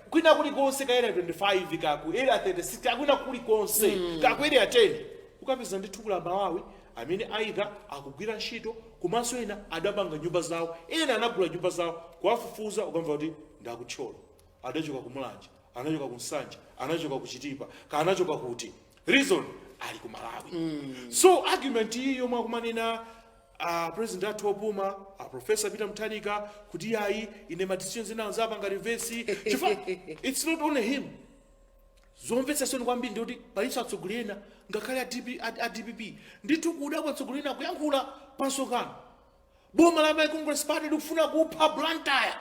kwina kulikonse, ka Area 25, kaku Area 36, kakwina kulikonse, kaku Area 10, ukapeza ndithu kula Malawi amene either akugwira ntchito, komanso ena adamanga nyumba zawo, ena anagula nyumba zawo. Kuwafufuza ukamva kuti ndakuthyolo, adachoka kumulanje, anachoka ku Nsanje, anachoka ku Chitipa, ka anachoka kuti. Reason, ali ku Malawi. So argument iyi yomwe akumanena president athu opuma, Professor Peter Mutharika, kuti ayi, ine ma decisions ena zapanga reverse, chifukwa it's not only him. Zomvetsa chisoni kwambiri ndikuti palinso atsogoleri ena, ngakhale a DPP ndithu, kudabwa atsogoleri ena kuyankhula pansonkhano, boma la Malawi Congress Party likufuna kupha Blantyre.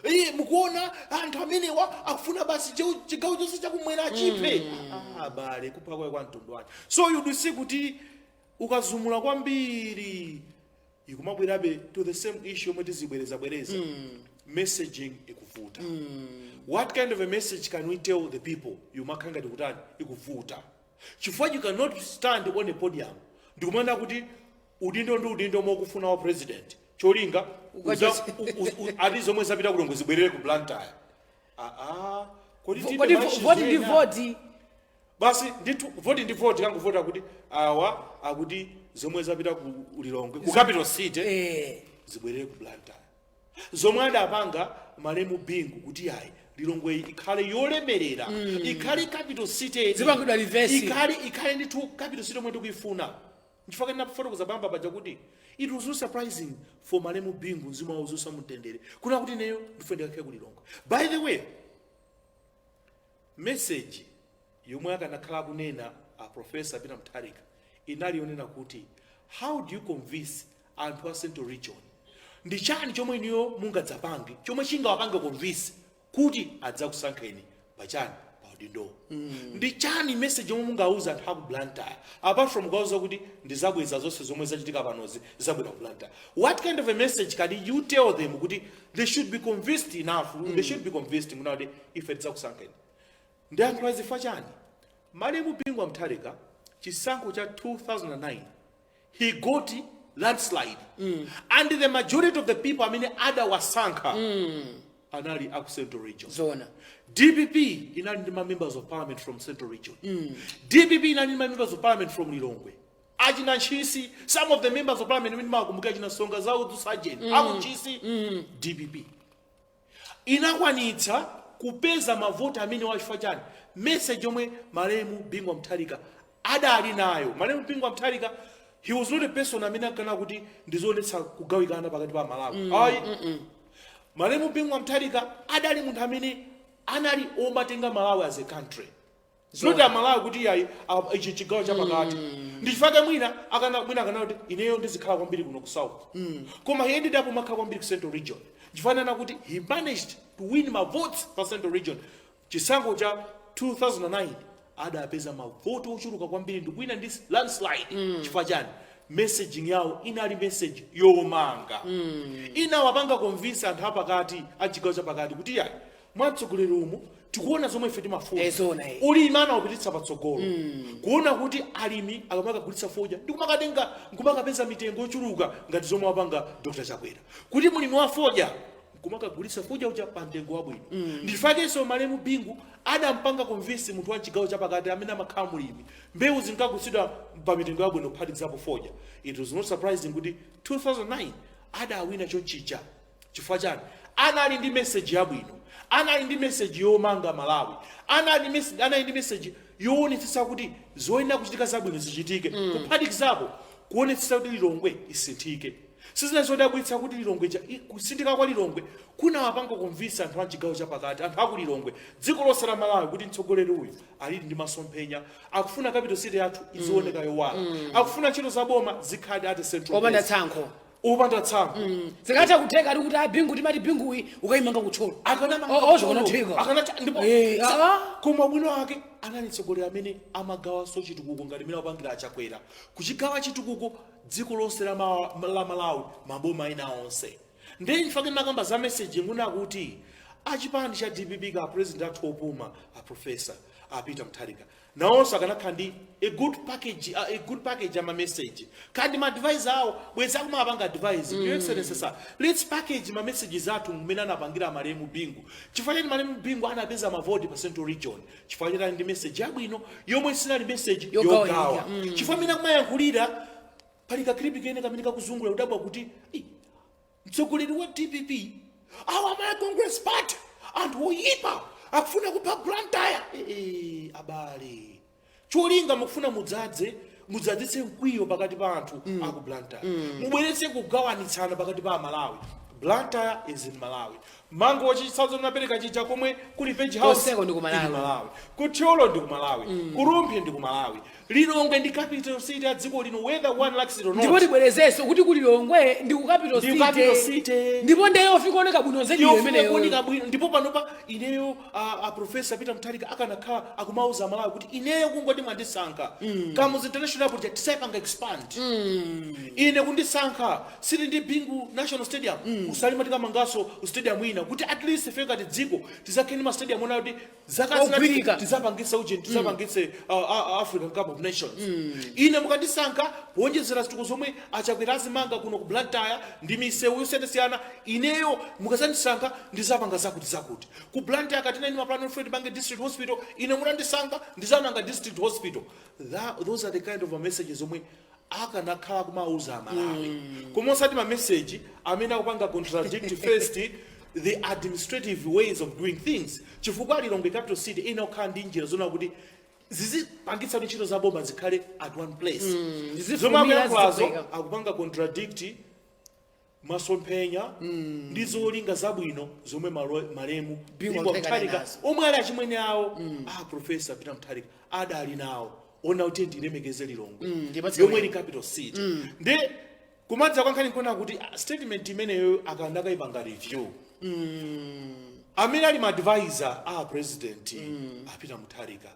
Iye mukuona anthu amenewa akufuna basi chigawo chonse chakumwera achiphe. Ah, abale, kupha kwaye kwa mtundu wake. So you do see kuti ukazumula kwambiri ikumabwerabe to the same issue yomwe tizibwerezabwereza: messaging ikuvuta. What kind of a message can we tell the people? Yumakhala ngati kutani, ikuvuta, chifukwa you cannot stand on a podium ndikumanena kuti udindo ndi udindo mokufuna wa president, cholinga ati zomwe zapita kulongo zibwerere ku Blantyre. Aa, kodi tilibe Kodi ma issues voti ndi ena? Voti. Basi ndithu, voti ndi voti, kangovota kuti awa akuti zomwe zapita ku Lilongwe, ku capital city, zibwerere ku Blantyre. Zomwe adapanga malemu Bingu kuti ayi, Lilongwe ikhale yolemerera, ikhale capital city, Zipangidwa reverse. ikhale ndithu capital city yomwe tikuyifuna. Nchifukwa ndinafotokoza pamba paja kuti it was not surprising for malemu Bingu, mzimu wawo uuse mumtendere, kuna kuti ineyo ndife ndikakhale ku Lilongwe. By the way, message yomwe akanakhala kunena a Professor Peter Mutharika inali yonena kuti, how do you convince anthu a Central Region? Ndi chani chomwe inuyo mungadzapange chomwe chingawapange convince kuti adzakusankheni pachani, pa udindo? Ndi chani message yomwe mungauza anthu aku Blantyre, apart from kuwauza kuti ndizabweza zonse zomwe zachitika panozi zabwera ku Blantyre? What kind of a message can you tell them kuti they should be convinced enough, they should be convinced kuna kuti ife tidzakusankheni? Ndiyankhula zifukwa chani? Malemu Bingu wa Mutharika, chisankho cha 2009, he got landslide, and the majority of the people amene adawasankha anali aku Central Region. Zona. DPP inali ndi ma members of parliament from Central Region. DPP inali ndi ma members of parliament from Lilongwe, achina Ntchisi. Some of the members of parliament amene makumbuka, achina Songa Zaudzu Sergeant aku Ntchisi. DPP inakwanitsa kupeza mavoti amene wachifukwa chani? Message yomwe malemu Bingu wa Mutharika adali nayo. Malemu Bingu wa Mutharika, he was not a person amene ankana kuti ndizionetsa kugawikana pakati pa Malawi, ayi. Malemu Bingu wa Mutharika adali munthu amene anali omatenga Malawi as a country, not Amalawi kuti ayi, ichi chigawo chapakati. Ndichifukwa mwina akana, mwina akana kuti ineyo ndizikhala kwambiri kuno ku South, koma he ended up umakhala kwambiri ku Central Region. Chifanana kuti he managed to win ma votes pa Central Region. Chisankho cha 2009 adapeza mavoti ochuluka kwambiri ndikuwina ndi landslide. Chifukwa chani? Messaging yawo inali message yomanga, inawapanga convince anthu apakati, a chigawo chapakati, kuti yayi, mwatsogoleri umu tikuona zomwe ife timafuna. Zona, eh. Ulimi anawupititsa patsogolo, kuona kuti alimi akamakagulitsa fodya ndikumakatenga, nkumakapeza mitengo yochuluka ngati zomwe wapanga Dr Chakwera, kuti mulimi wa fodya nkumakagulitsa fodya uja pa mtengo wabwino. Ndifakenso malemu Bingu adampanga convince munthu wa chigawo chapakati amene amakhala mulimi, mbewu zinkagulitsidwa pa mitengo yabwino kuphatikizapo fodya. It was not surprising kuti 2009 adawina chonchija. Chifukwa chani? Anali ndi message yabwino, anali ndi message yomanga Malawi, anali ndi message yoonetsetsa kuti zoyenera kuchitika zabwino zichitike, kuphatikizapo kuonetsetsa kuti Lilongwe isinthike. Sizinali zodabwitsa kuti Lilongwe kusinthika kwa Lilongwe kunawapanga convince anthu a chigawo chapakati, anthu aku Lilongwe, dziko lonse la Malawi, kuti mtsogoleri uyu alili ndi masomphenya, akufuna capital city yathu izioneka yowala, akufuna ntchito za boma zikhale at central Opanda place. Tsankho. Opanda tsankho. Zikatha kutheka ali kuti abingu, timati Binguyi ukayimanga kutcholo. Zikunatheka. Ndipo koma bwino ake anali mtsogoleri amene amagawanso chitukuko ngati mmene apangira Achakwera, kuchigawa chitukuko dziko lonse la Malawi, maboma ena onse. Ndiye ndifake makamba za message nguna kuti achipani cha DPP ka president athu opuma, a Professor a Peter Mutharika, nawonso akanakhala ndi a good package ama message kandi ma advisor awo bwezi akumapanga advise, "Your Excellency sir, let's package ma messages athu mmene anapangira malemu Bingu." Chifukwa chani malemu Bingu anapeza mavoti pa Central Region? Chifukwa chani? Ndi message yabwino yomwe sinali message yogawa. Yogawa. Chifukwa mmene akumayankhulira, pali ka clip kene kamene kakuzungulira, kudabwa kuti, "Ii, mtsogoleri wa DPP awa, Malawi Congress Party, anthu oyipa akufuna kupha Blantyre." Abale, cholinga mukufuna mudzadzitse mkwiyo pakati pa anthu aku Blantyre, mubweretse kugawanitsana pakati pa Amalawi. Blantyre is in Malawi. Mangochi, chitsanzo napereka chija komwe kuli Veg House, Konseko ndi ku Malawi. ili Malawi. Kuthyolo ndi ku Malawi, Kurumphi ndi ku Malawi, Lilongwe ndi capital city ya dziko lino, whether one likes it or not. Ndipo tibwerezenso kuti ku Lilongwe ndi ku capital Ndi ku capital city. city. Ndipo ndeyo ikuoneka bwino zedi yofuna imeneyo. kuoneka bwino. Ndipo panopa ineyo a Professor Peter Mutharika akanakhala akumauza Malawi kuti ineyo kungoti mwandisankha, Kamuzu International Airport tisayipanga expand, ine kundisankha sili ndi Bingu National Stadium, usalima tikamanganso stadium ina, kuti at least ife ngati dziko tizakhale ndi ma stadium ona kuti zaka zina Ogwirika. tizapangitse ujeni, tizapangitse African Cup of Nations. Ine mukandisankha, kuonjezera zitukuko zomwe Achakwera azimanga kuno ku Blantyre ndi misewu yosiyanasiyana, ineyo mukazandisankha ndizapanga zakuti zakuti ku Blantyre. Katina ine mapulani ofuna tipange district hospital, ine mutandisankha ndizamanga district hospital. Those are the kind of messages omwe akanakhala kumauza Amalawi, koma osati ma message amene akupanga contradict first the administrative ways of doing things, chifukwa Lilongwe capital city inakhala ndi njira zona kuti zizipangitsa kuti ntchito za boma zikhale at one place. Zomwe Zizifulumira, akuyankhulazo zizikweka. akupanga contradict masomphenya ndi zolinga zabwino zomwe malemu Bingu Bingu Mutharika Mutharika, nazo. omwe ali achimwene awo a Professor Peter Mutharika, adali nawo ona kuti ndilemekeze Lilongwe Ndipatse yomwe ulemu. ili capital city. Ndi kumadza kwa nkhani nkuona kuti statement imeneyo akandakayipanga review amene ali ma advisor a president a Peter Mutharika,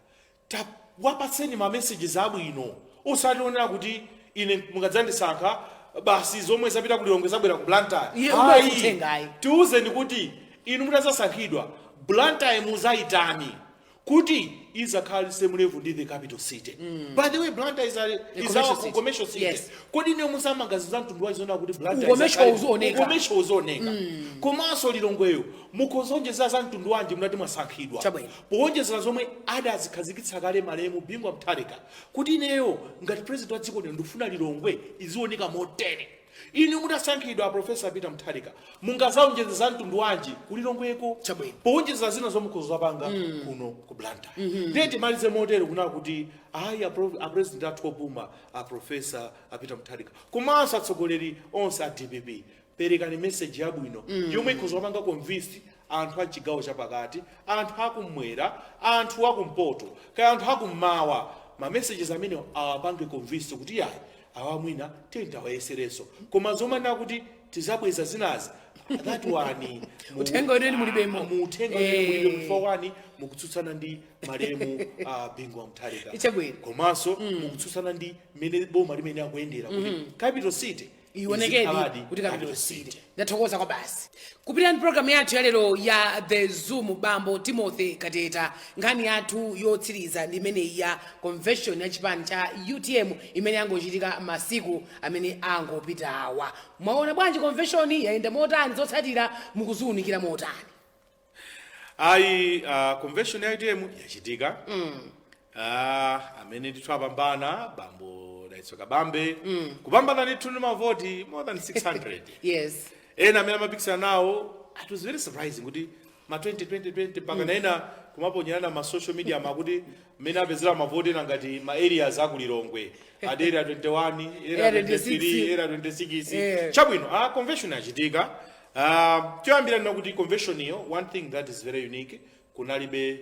wapatseni ma messages abwino, osationera kuti ine mukadzandisankha basi zomwe zapita ku Lilongwe zabwera ku Blantyre. Iye Ayi. umakutenga ayi. Tiwuzeni kuti inu mutazasankhidwa, Blantyre muzayitani kuti izakhale same level ndi the capital city? By the way, Blantyre is commercial our city. commercial city. Kodi niyo muzamanga za mtundu wa zona kuti Blantyre Ucommercial izakhale uzioneka. ucommercial uzioneka? Komanso Lilongweyo mukhozonjezera za mtundu wanji mutati mwasankhidwa, Chabwino. powonjezera zomwe adazikhazikitsa kale malemu Bingu wa Mutharika, kuti ineyo ngati president wa dziko lino ndikufuna Lilongwe izioneka motere? Inu mutasankhidwa, Professor Peter Mutharika, mungazaonjeza za mtundu wanji kulilongweko, Chabwino. powonjezera zina zomwe mukuzapanga kuno ku Blantyre? Ndiye timalize motero kuna kuti ayi, a president athu opuma, a Professor a Peter Mutharika, komanso atsogoleri onse a DPP, perekani message yabwino yomwe ikuzapanga convince anthu a chigawo chapakati, anthu akumwera, anthu akumpoto, kaya anthu akummawa. Ma messages amene awapange convince kuti yayi, awa mwina tiyeni tawayeserenso, koma zomanena kuti tizabweza zinazi, that one Uthenga weneni mulibemo. Mu uthenga weneni mulibemo. Chifukwa wani mukutsutsana ndi malemu Bingu wa Mutharika, Chabwino. komanso mukutsutsana ndi mmene boma limene akuyendera kuti capital city ionekedi izikhaladi kuti capital city. Ndathokoza kwa basi kupita ndi programu yathu yalero ya The Zoom, bambo Timothy Kateta. Nkhani yathu yotsiriza ndi imeneyi ya convention ya chipani cha UTM imene yangochitika masiku amene angopita awa. Mwaona bwanji convention yayenda motani? Zotsatira mukuziwunikira motani? Ayi, convention ya UTM yachitika. Amene ndithu apambana, bambo Dalitso Kabambe, kupambana ndithu ndi mavoti more than 600. Ena amene amapikisana nawo, it was very surprising kuti ma 20 20 20 mpaka naena kumaponyerana ma social media makuti mmene apezera mavoti ena ngati ma areas akulilongwe adi area 21, area Area 23, 26, area 26. Chabwino, convention yachitika. Choyambira ndina kuti convention iyo, one thing that is very unique, kunalibe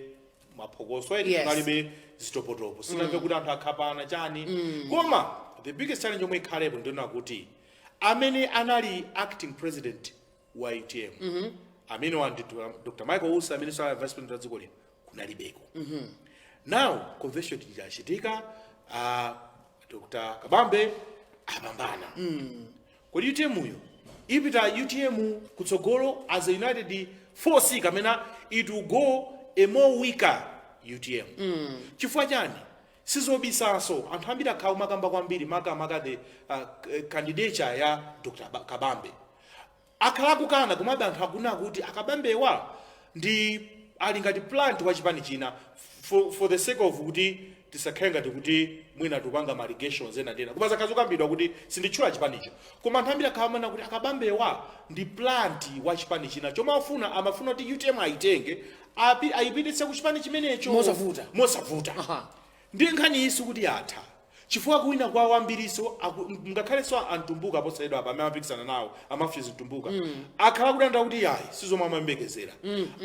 maphokoso eti, kunalibe zitopotopo, sinamve kuti anthu akhapana chani. Koma the biggest challenge yomwe ikhalepo ndiona kuti amene anali acting president wa UTM, amene wa ndi Dr Michael Usi, amene sali vice president wa dziko lino, kunalibeko. Now convention yachitika, Dr Kabambe apambana. Kodi UTM yo ipita UTM kutsogolo as a united force, kamena it will go a more weaker UTM? Chifukwa chani? Sizobisanso, anthu ambiri akhala kumakamba kwambiri makamaka the candidature ya Dr Kabambe. Akhala akukana, komabe anthu akuna kuti akabambewa ndi ali ngati plant wa chipani china. For the sake of kuti tisakhale ngati kuti mwina tupanga ma allegations ena ndi ena, koma zakhala zokambidwa kuti sinditchula chipanicho, koma anthu ambiri akhala amanena kuti akabambewa ndi plant wa chipani china chomwe afuna, amafuna kuti UTM ayitenge ayipititse ku chipani chimenecho Mosavuta. Mosavuta. Aha. Ndi nkhani isi kuti yatha. Chifukwa kuwina kwawo ambiriso ngakhalenso antumbuka posayedwa apa amene amapikisana nawo, a Matthews Mtumbuka, akhala kudandaula kuti yayi, sizomwe amayembekezera.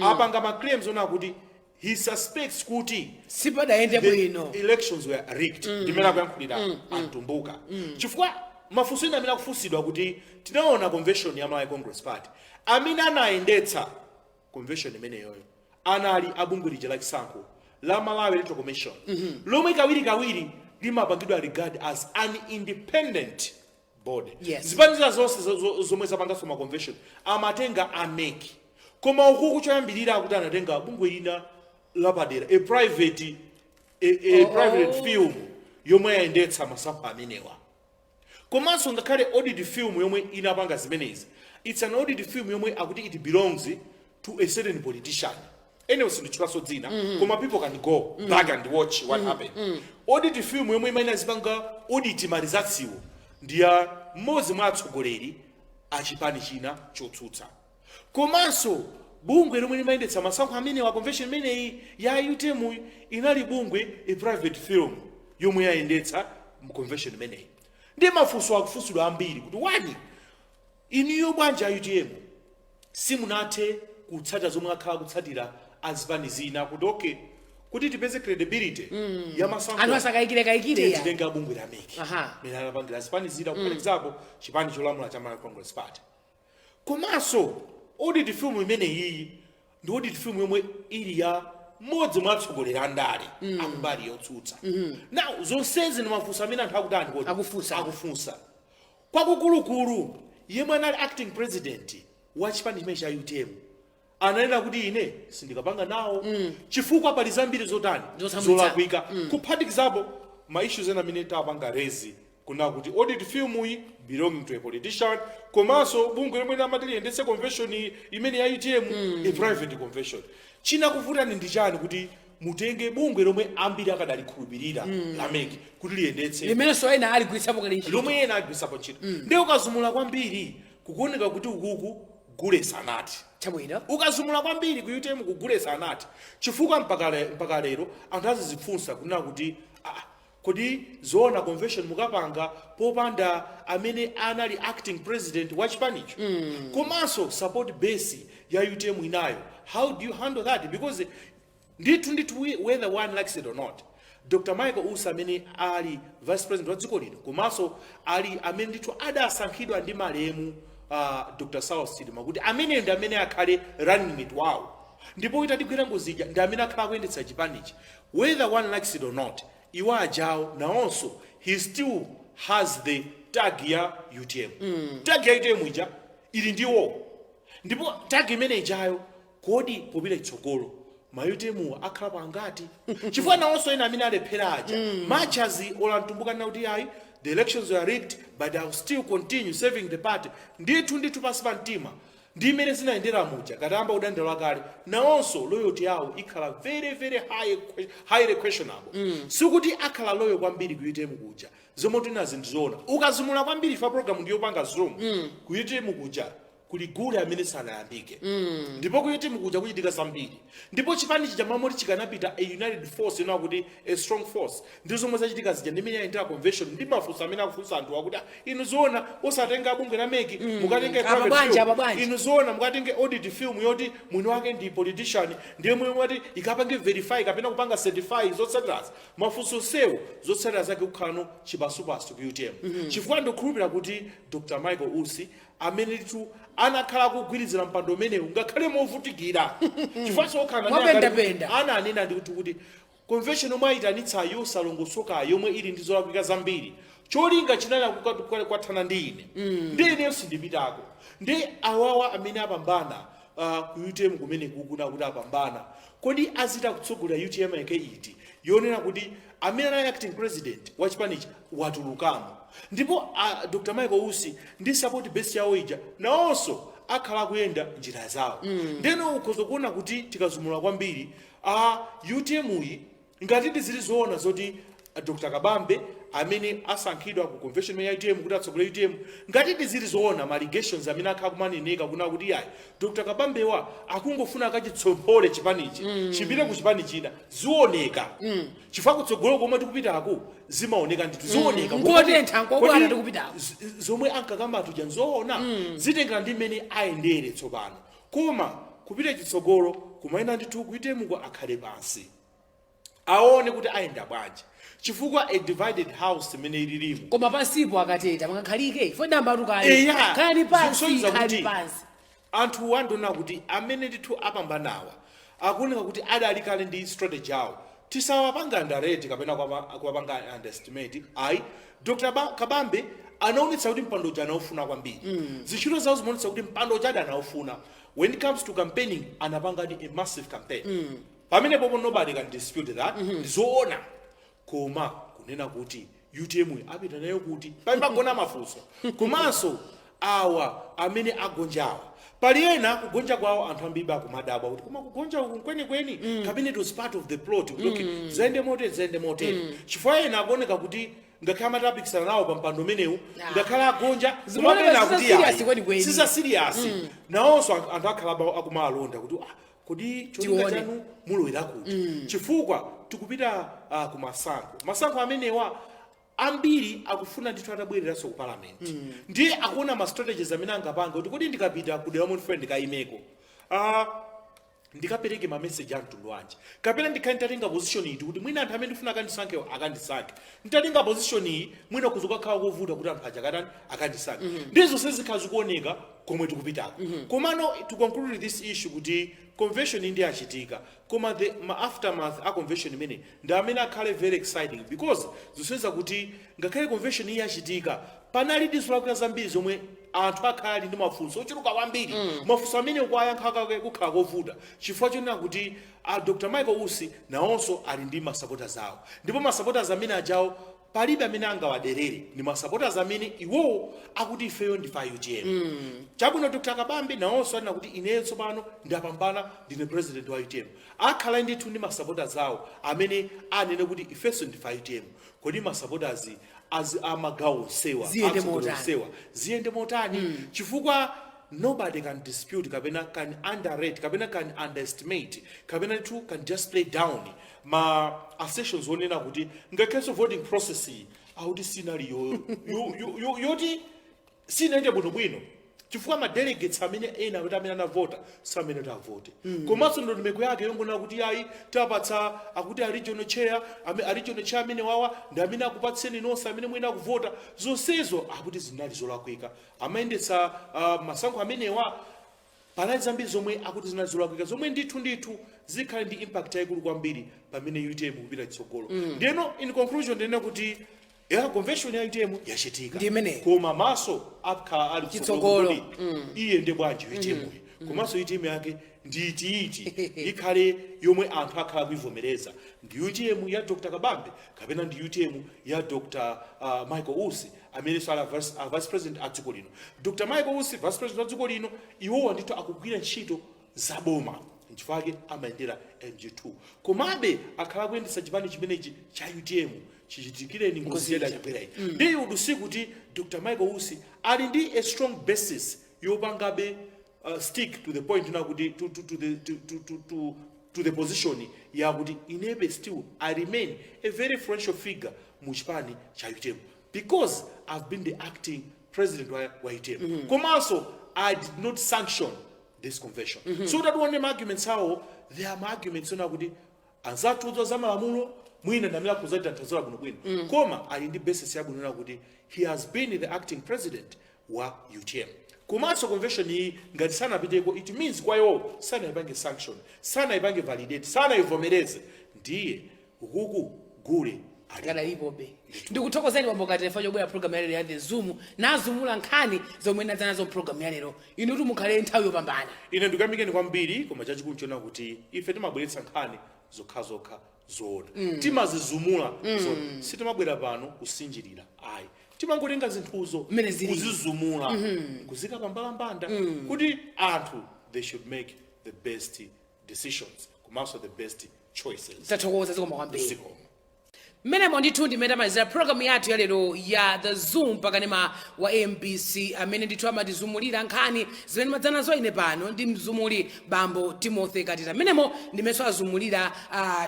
Apanga ma claims ona kuti he suspects kuti sipadayende the bwino. elections were rigged. Ndimene akuyankhulira antumbuka, chifukwa mafunso ena amene akufunsidwa kuti tinaona convention ya Malawi Congress Party, amene anayendetsa convention imeneyoyo anali abungwe lija la chisankho la Malawi Electoral Commission, lomwe kawirikawiri limapangidwa regard as an independent body. Zipani zonse zomwe zapanganso ma convention amatenga a MEC, koma ukuku choyambirira akuti anatenga bungwe lina lapadera, a private firm yomwe yayendetsa masankho amenewa. Komanso ngakhale audit firm yomwe inapanga zimenezi, it's an audit firm yomwe akuti it belongs to a certain politician. Anyway, sinditchulanso dzina, koma people can go back and watch what happened. Audit firm yomwe imene zipanga audit ma results iwo ndi ya mmodzi mwa atsogoleri a chipani china chotsutsa. Komanso bungwe lomwe limayendetsa masankho amenewa, convention imeneyi ya UTM, inali bungwe, a private firm yomwe yayendetsa mu convention imeneyi. Ndi mafunso akufunsidwa ambiri kuti, one, inuyo bwanji a UTM simunathe kutsatira zomwe akhala kutsatira azipani zina, kuti okay, kuti tipeze credibility ya masankho, anthu asakayikire kayikire ya titenga bungwe la MEC mene anapangira zipani zina, kuphatikizapo chipani cholamula cha Malawi Congress Party? Komanso audit firm imene iyi ndi audit firm yomwe ili ya mmodzi mwa atsogoleri a ndale akumbali yotsutsa. Now, zonsezi ndi mafunso amene anthu akutani kodi? Akufunsa. Akufunsa kwakukulukulu. Yemwe anali acting president wa chipani chimene cha UTM ananena kuti ine sindikapanga nawo chifukwa pali zambiri zotani? Zotsamwitsa. Zolakwika, kuphatikizapo ma issues ena amene tapanga raise kuna kuti audit firm iyi belonging to a politician, komanso bungwe lomwe lamati liyendetse convention imene ya UTM, a private convention. Chinakuvutani ndi chani kuti mutenge bungwe lomwe ambiri akadalikhulupirira la MEC kuti liyendetse limenenso ena aligwiritsapo kale ntchito, lomwe ena agwiritsapo ntchito? Ndiye ukazumula kwambiri, kukuoneka kuti ukuku gule sanati. Ukazumula kwambiri, ku UTM kugule sanati, chifukwa mpaka lero anthu azizifunsa kunena kuti, ah, kodi zoona convention mukapanga popanda amene anali acting president wa chipanicho? Komanso support base ya UTM inayo, how do you handle that? Because ndithu ndithu, whether one likes it or not, Dr Michael Usi amene ali vice president wa dziko lino, komanso ali amene ndithu adasankhidwa ndi malemu Dr Saulos Chilima kuti amene ndi amene akhale running mate wawo, ndipo itatigwira ngozija ndi amene akhala akuyendetsa chipanichi, whether one likes it or not, iwo ajawo nawonso he still has the tag ya UTM. Tag ya UTM ija ili ndiwo, ndipo tag imene ijayo, kodi popita chitsogolo ma UTM akhalapo angati? Chifukwa nawonso ena amene alephera aja, much as ola Mtumbuka kuti ayi, the elections were rigged, but I will still continue serving the party, ndithu ndithu pansi pa mtima ndi imene zinayendera muja katamba kudandaula kale, nawonso loyalty yawo ikhala very very high, highly questionable. Sikuti akhala loyal kwambiri ku UTM kuja. Zomwe tinazi ndizoona. Ukazumula kwambiri, fa program ndiyopanga zoom, ku UTM kuja kuli gule amene sanayambike, ndipo ku UTM kuja kuchitika zambiri, ndipo chipani chija mamoti chikanapita a united force, ina kuti a strong force, ndi zomwe zachitika zija ndi imene yayendera convention, ndi mafunso amene akufunsa anthu akuti, "Ah, inu zoona osatenga bungwe la MEC, mukatenga Apa private bwanji, firm? apa bwanji?" Inu zoona mukatenge audit firm yoti mwini wake ndi politician, ndiye mwini wati ikapange verify kapena kupanga certify zotsatirazi?" Mafunso sewu, zotsatira zake kukhalano chipasupasu ku UTM, chifukwa ndikukhulupirira kuti Dr Michael Usi amene titu anakhala akugwirizira mpando umenewu ngakhale movutikira, chifukwa sokhala Mwapendapenda. ananena ndikuti kuti convention yomwe ayitanitsa yosalongosoka, yomwe ili ndi zolakwika zambiri, cholinga chinali kwathana ndi ine, ndi ineyo sindipitako. Ndi awawa amene apambana ku UTM kumene kukuna kuti apambana, kodi azita kutsogolera UTM yake iti yonena kuti amene anali acting president wa chipanichi watulukamo, ndipo Dr Michael Usi ndi support base yawo ija nawonso akhala akuyenda njira zawo? Ndeno ukhoza kuona kuti tikazumula kwambiri, UTM iyi, ngati zili zoona zoti Dr Kabambe amene asankhidwa ku convention ya UTM kuti atsogolere UTM, ngati ndizili zoona ma allegations amene akhala kumaneneka kuna kuti yayi, Dr Kabambewa akungofuna akachitsomphole chipanichi chipite ku chipani china, zioneka chifukwa kutsogolo komwe tikupitako zimaoneka ndithu, zioneka. Nkotentha, nkobwana Kodi tikupitako. Zomwe ankakamba tuja nzoona, zitengera ndi mmene ayendere tsopano. Koma kupita chitsogolo kumayenda ndithu, kuitemuko akhale pansi aone kuti ayenda bwanji, chifukwa a divided house imene ililimu. Koma pansipo akateta mangakhalike ifo damba kale. Eya, Khalani pansi. zikusonyeza Khalani kuti pansi. Anthu andona kuti amene ndithu apambanawa akuoneka kuti adali kale ndi strategy yawo. Tisawapanga underrate kapena kuwapanga underestimate, ayi. Dr Kabambe anaonetsa kuti mpando uja anaufuna kwambiri. Zintchito zawo zimaonetsa kuti mpando uja anaufuna. When it comes to campaigning, anapangadi a massive campaign. Pamene popo nobody can dispute that, ndizoona. Koma kunena kuti UTM apita nayo kuti pali pagona mafunso. Komanso awa amene agonjawa, pali ena kugonja kwawo anthu ambiri akumadabwa kuti koma kugonja uku kwenikweni kapena it was part of the plot kuti okay, zayende motere, zayende motere, chifukwa ena akuoneka kuti ngakhale amati apikisana nawo pa mpando umenewu, ngakhale agonja, Zimaoneka kumapena siza akuti serious ayi, kwenikweni. siza serious. Nawonso anthu akhala akumalonda kuti ah, kodi cholinga Tione. chanu mulowera kuti? Chifukwa tikupita ku masankho. Masankho amenewa ambiri akufuna ndithu atabwereranso ku parliament. Ndiye akuona ma strategies amene angapanga kuti kodi ndikapita ku dera momwe ndikayimeko, ndikapereke ma message a mtundu wanji, kapena ndikhale nditatenga position iti kuti mwina anthu amene ndifuna akandisankhewo akandisankhe. Nditatenga position iyi, mwina kuzokakhala kovuta kuti anthu aja akatani, akandisankhe. Ndiye zonse zikhala zikuoneka komwe tikupitako. Komano to conclude this issue, kuti convention ndi achitika, koma the ma aftermath a convention imene ndi amene akhale very exciting, because zisonyeza kuti ngakhale convention iyi yachitika, panali zolakwika zambiri zomwe anthu akhala ali ndi mafunso ochuluka kwambiri. Mafunso amene kuwayankha kake kukhala kovuta, chifukwa chonena kuti a Dr Michael Usi nawonso ali ndi masupporters awo, ndipo masupporters amene ajawo palibe amene angawaderere. Ndi masupporters amene iwowo akuti ifeyo ndife a UTM. Chabwino, Dr Kabambe nawonso anena kuti ineyo tsopano ndapambana, ndine president wa UTM. Akhala ndithu ndi masupporters awo amene anene kuti ifenso ndife a UTM. Kodi masupporters amagawo onsewa Ziyende atsogoleri motani? onsewa ziyende motani? Chifukwa nobody can dispute kapena can underrate kapena can underestimate kapena to can just play down ma assertions onena kuti ngakhalenso voting process iyi akuti sinali yoti sinayende bwinobwino, chifukwa ma delegates amene ena kuti amene anavota samene tavote. Komanso ndondomeko yake yongonena kuti ayi, tapatsa akuti a regional chair, a regional chair amene wawa ndi amene akupatseni nonse amene mwina akuvota, zonsezo akuti zinali zolakwika. Amayendetsa masankho amenewa, panali zambiri zomwe akuti zinali zolakwika, zomwe ndithu ndithu zikhale ndi impact yayikulu kwambiri pamene UTM kupita chitsogolo. Ndiyeno in conclusion ndinene kuti ya convention ya UTM yachitika. Ndi imeneyo. Koma maso akhala ali Chitsogolo. kuti iye ndi bwanji UTM iyi, komanso UTM yake ndi itiiti ikhale yomwe anthu akhala kuivomereza, ndi UTM ya Dr Kabambe kapena ndi UTM ya Dr Michael Usi amenenso ali a vice president a dziko lino? Dr Michael Usi, vice president wa dziko lino, iwowa ndithu akugwira ntchito zaboma, nchifukwa amayendera MG2, komabe akhala akuyendetsa chipani chimenechi cha UTM chichitikireni ngozi yeda chibwera iyi. Ndiye udu kuti Dr Michael Usi ali ndi a strong basis yopangabe stick to the point na kuti to, the, to, to, to, to, to the position yakuti inebe still I remain a very influential figure mu chipani cha UTM because I've been the acting president wa UTM. Komanso I did not sanction this convention. So tatione ma arguments awo, there are ma arguments ona kuti anzathu za malamulo mwina ndamene akuzatanthauzira bwinobwino, koma ali ndi basis yabwino na kuti he has been the acting president wa UTM. Komanso convention iyi ngati sanapiteko, it means kwa iwo sanayipange sanction, sanayipange validate, sanayivomereze. Ndiye ukuku gule ali Akadalipobe. Ndikuthokozeni bambo Katefa chobwera program yalero ya The Zoom, nazumula nkhani zomwe nadza nazo program yalero. Inu mukhale nthawi yopambana. Ine ndikuyamikeni kwambiri, koma chachikulu nchiona kuti ife timabweretsa nkhani zokhazokha zoona, timazizumula zoona. Sitimabwera pano kusinjirira ayi, timangotenga zinthuzo Mmene zilili. kuzizumula, kuzika pambalambanda kuti anthu they should make the best decisions komanso the best choices. Tathokoza, zikoma kwambiri. Zikomo. Mmenemo ndithu ndimene tamalizira programu yathu ya lero ya The Zoom, pakanema wa MBC, amene ndithu amatizumulira nkhani zimene madzanazo. Ine pano ndi mzumuli bambo Timothy Kateta. Mmenemo ndimenso azumulira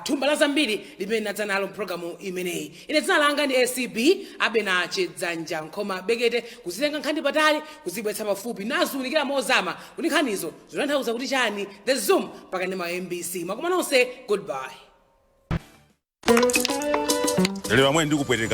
thumba la zambiri limene nadzanalo mpulogalamu imeneyi. Ine dzina langa ndi ACB Abena Chidzanja Nkhoma Bekete, kuzitenga nkhani patali, kuzibweretsa pafupi, naziwunikira mozama kuti nkhanizo zikutanthauza kuti chani. The Zoom, pakanema wa MBC. Mwakoma nonse, goodbye. Lero amwe ndikupweteka.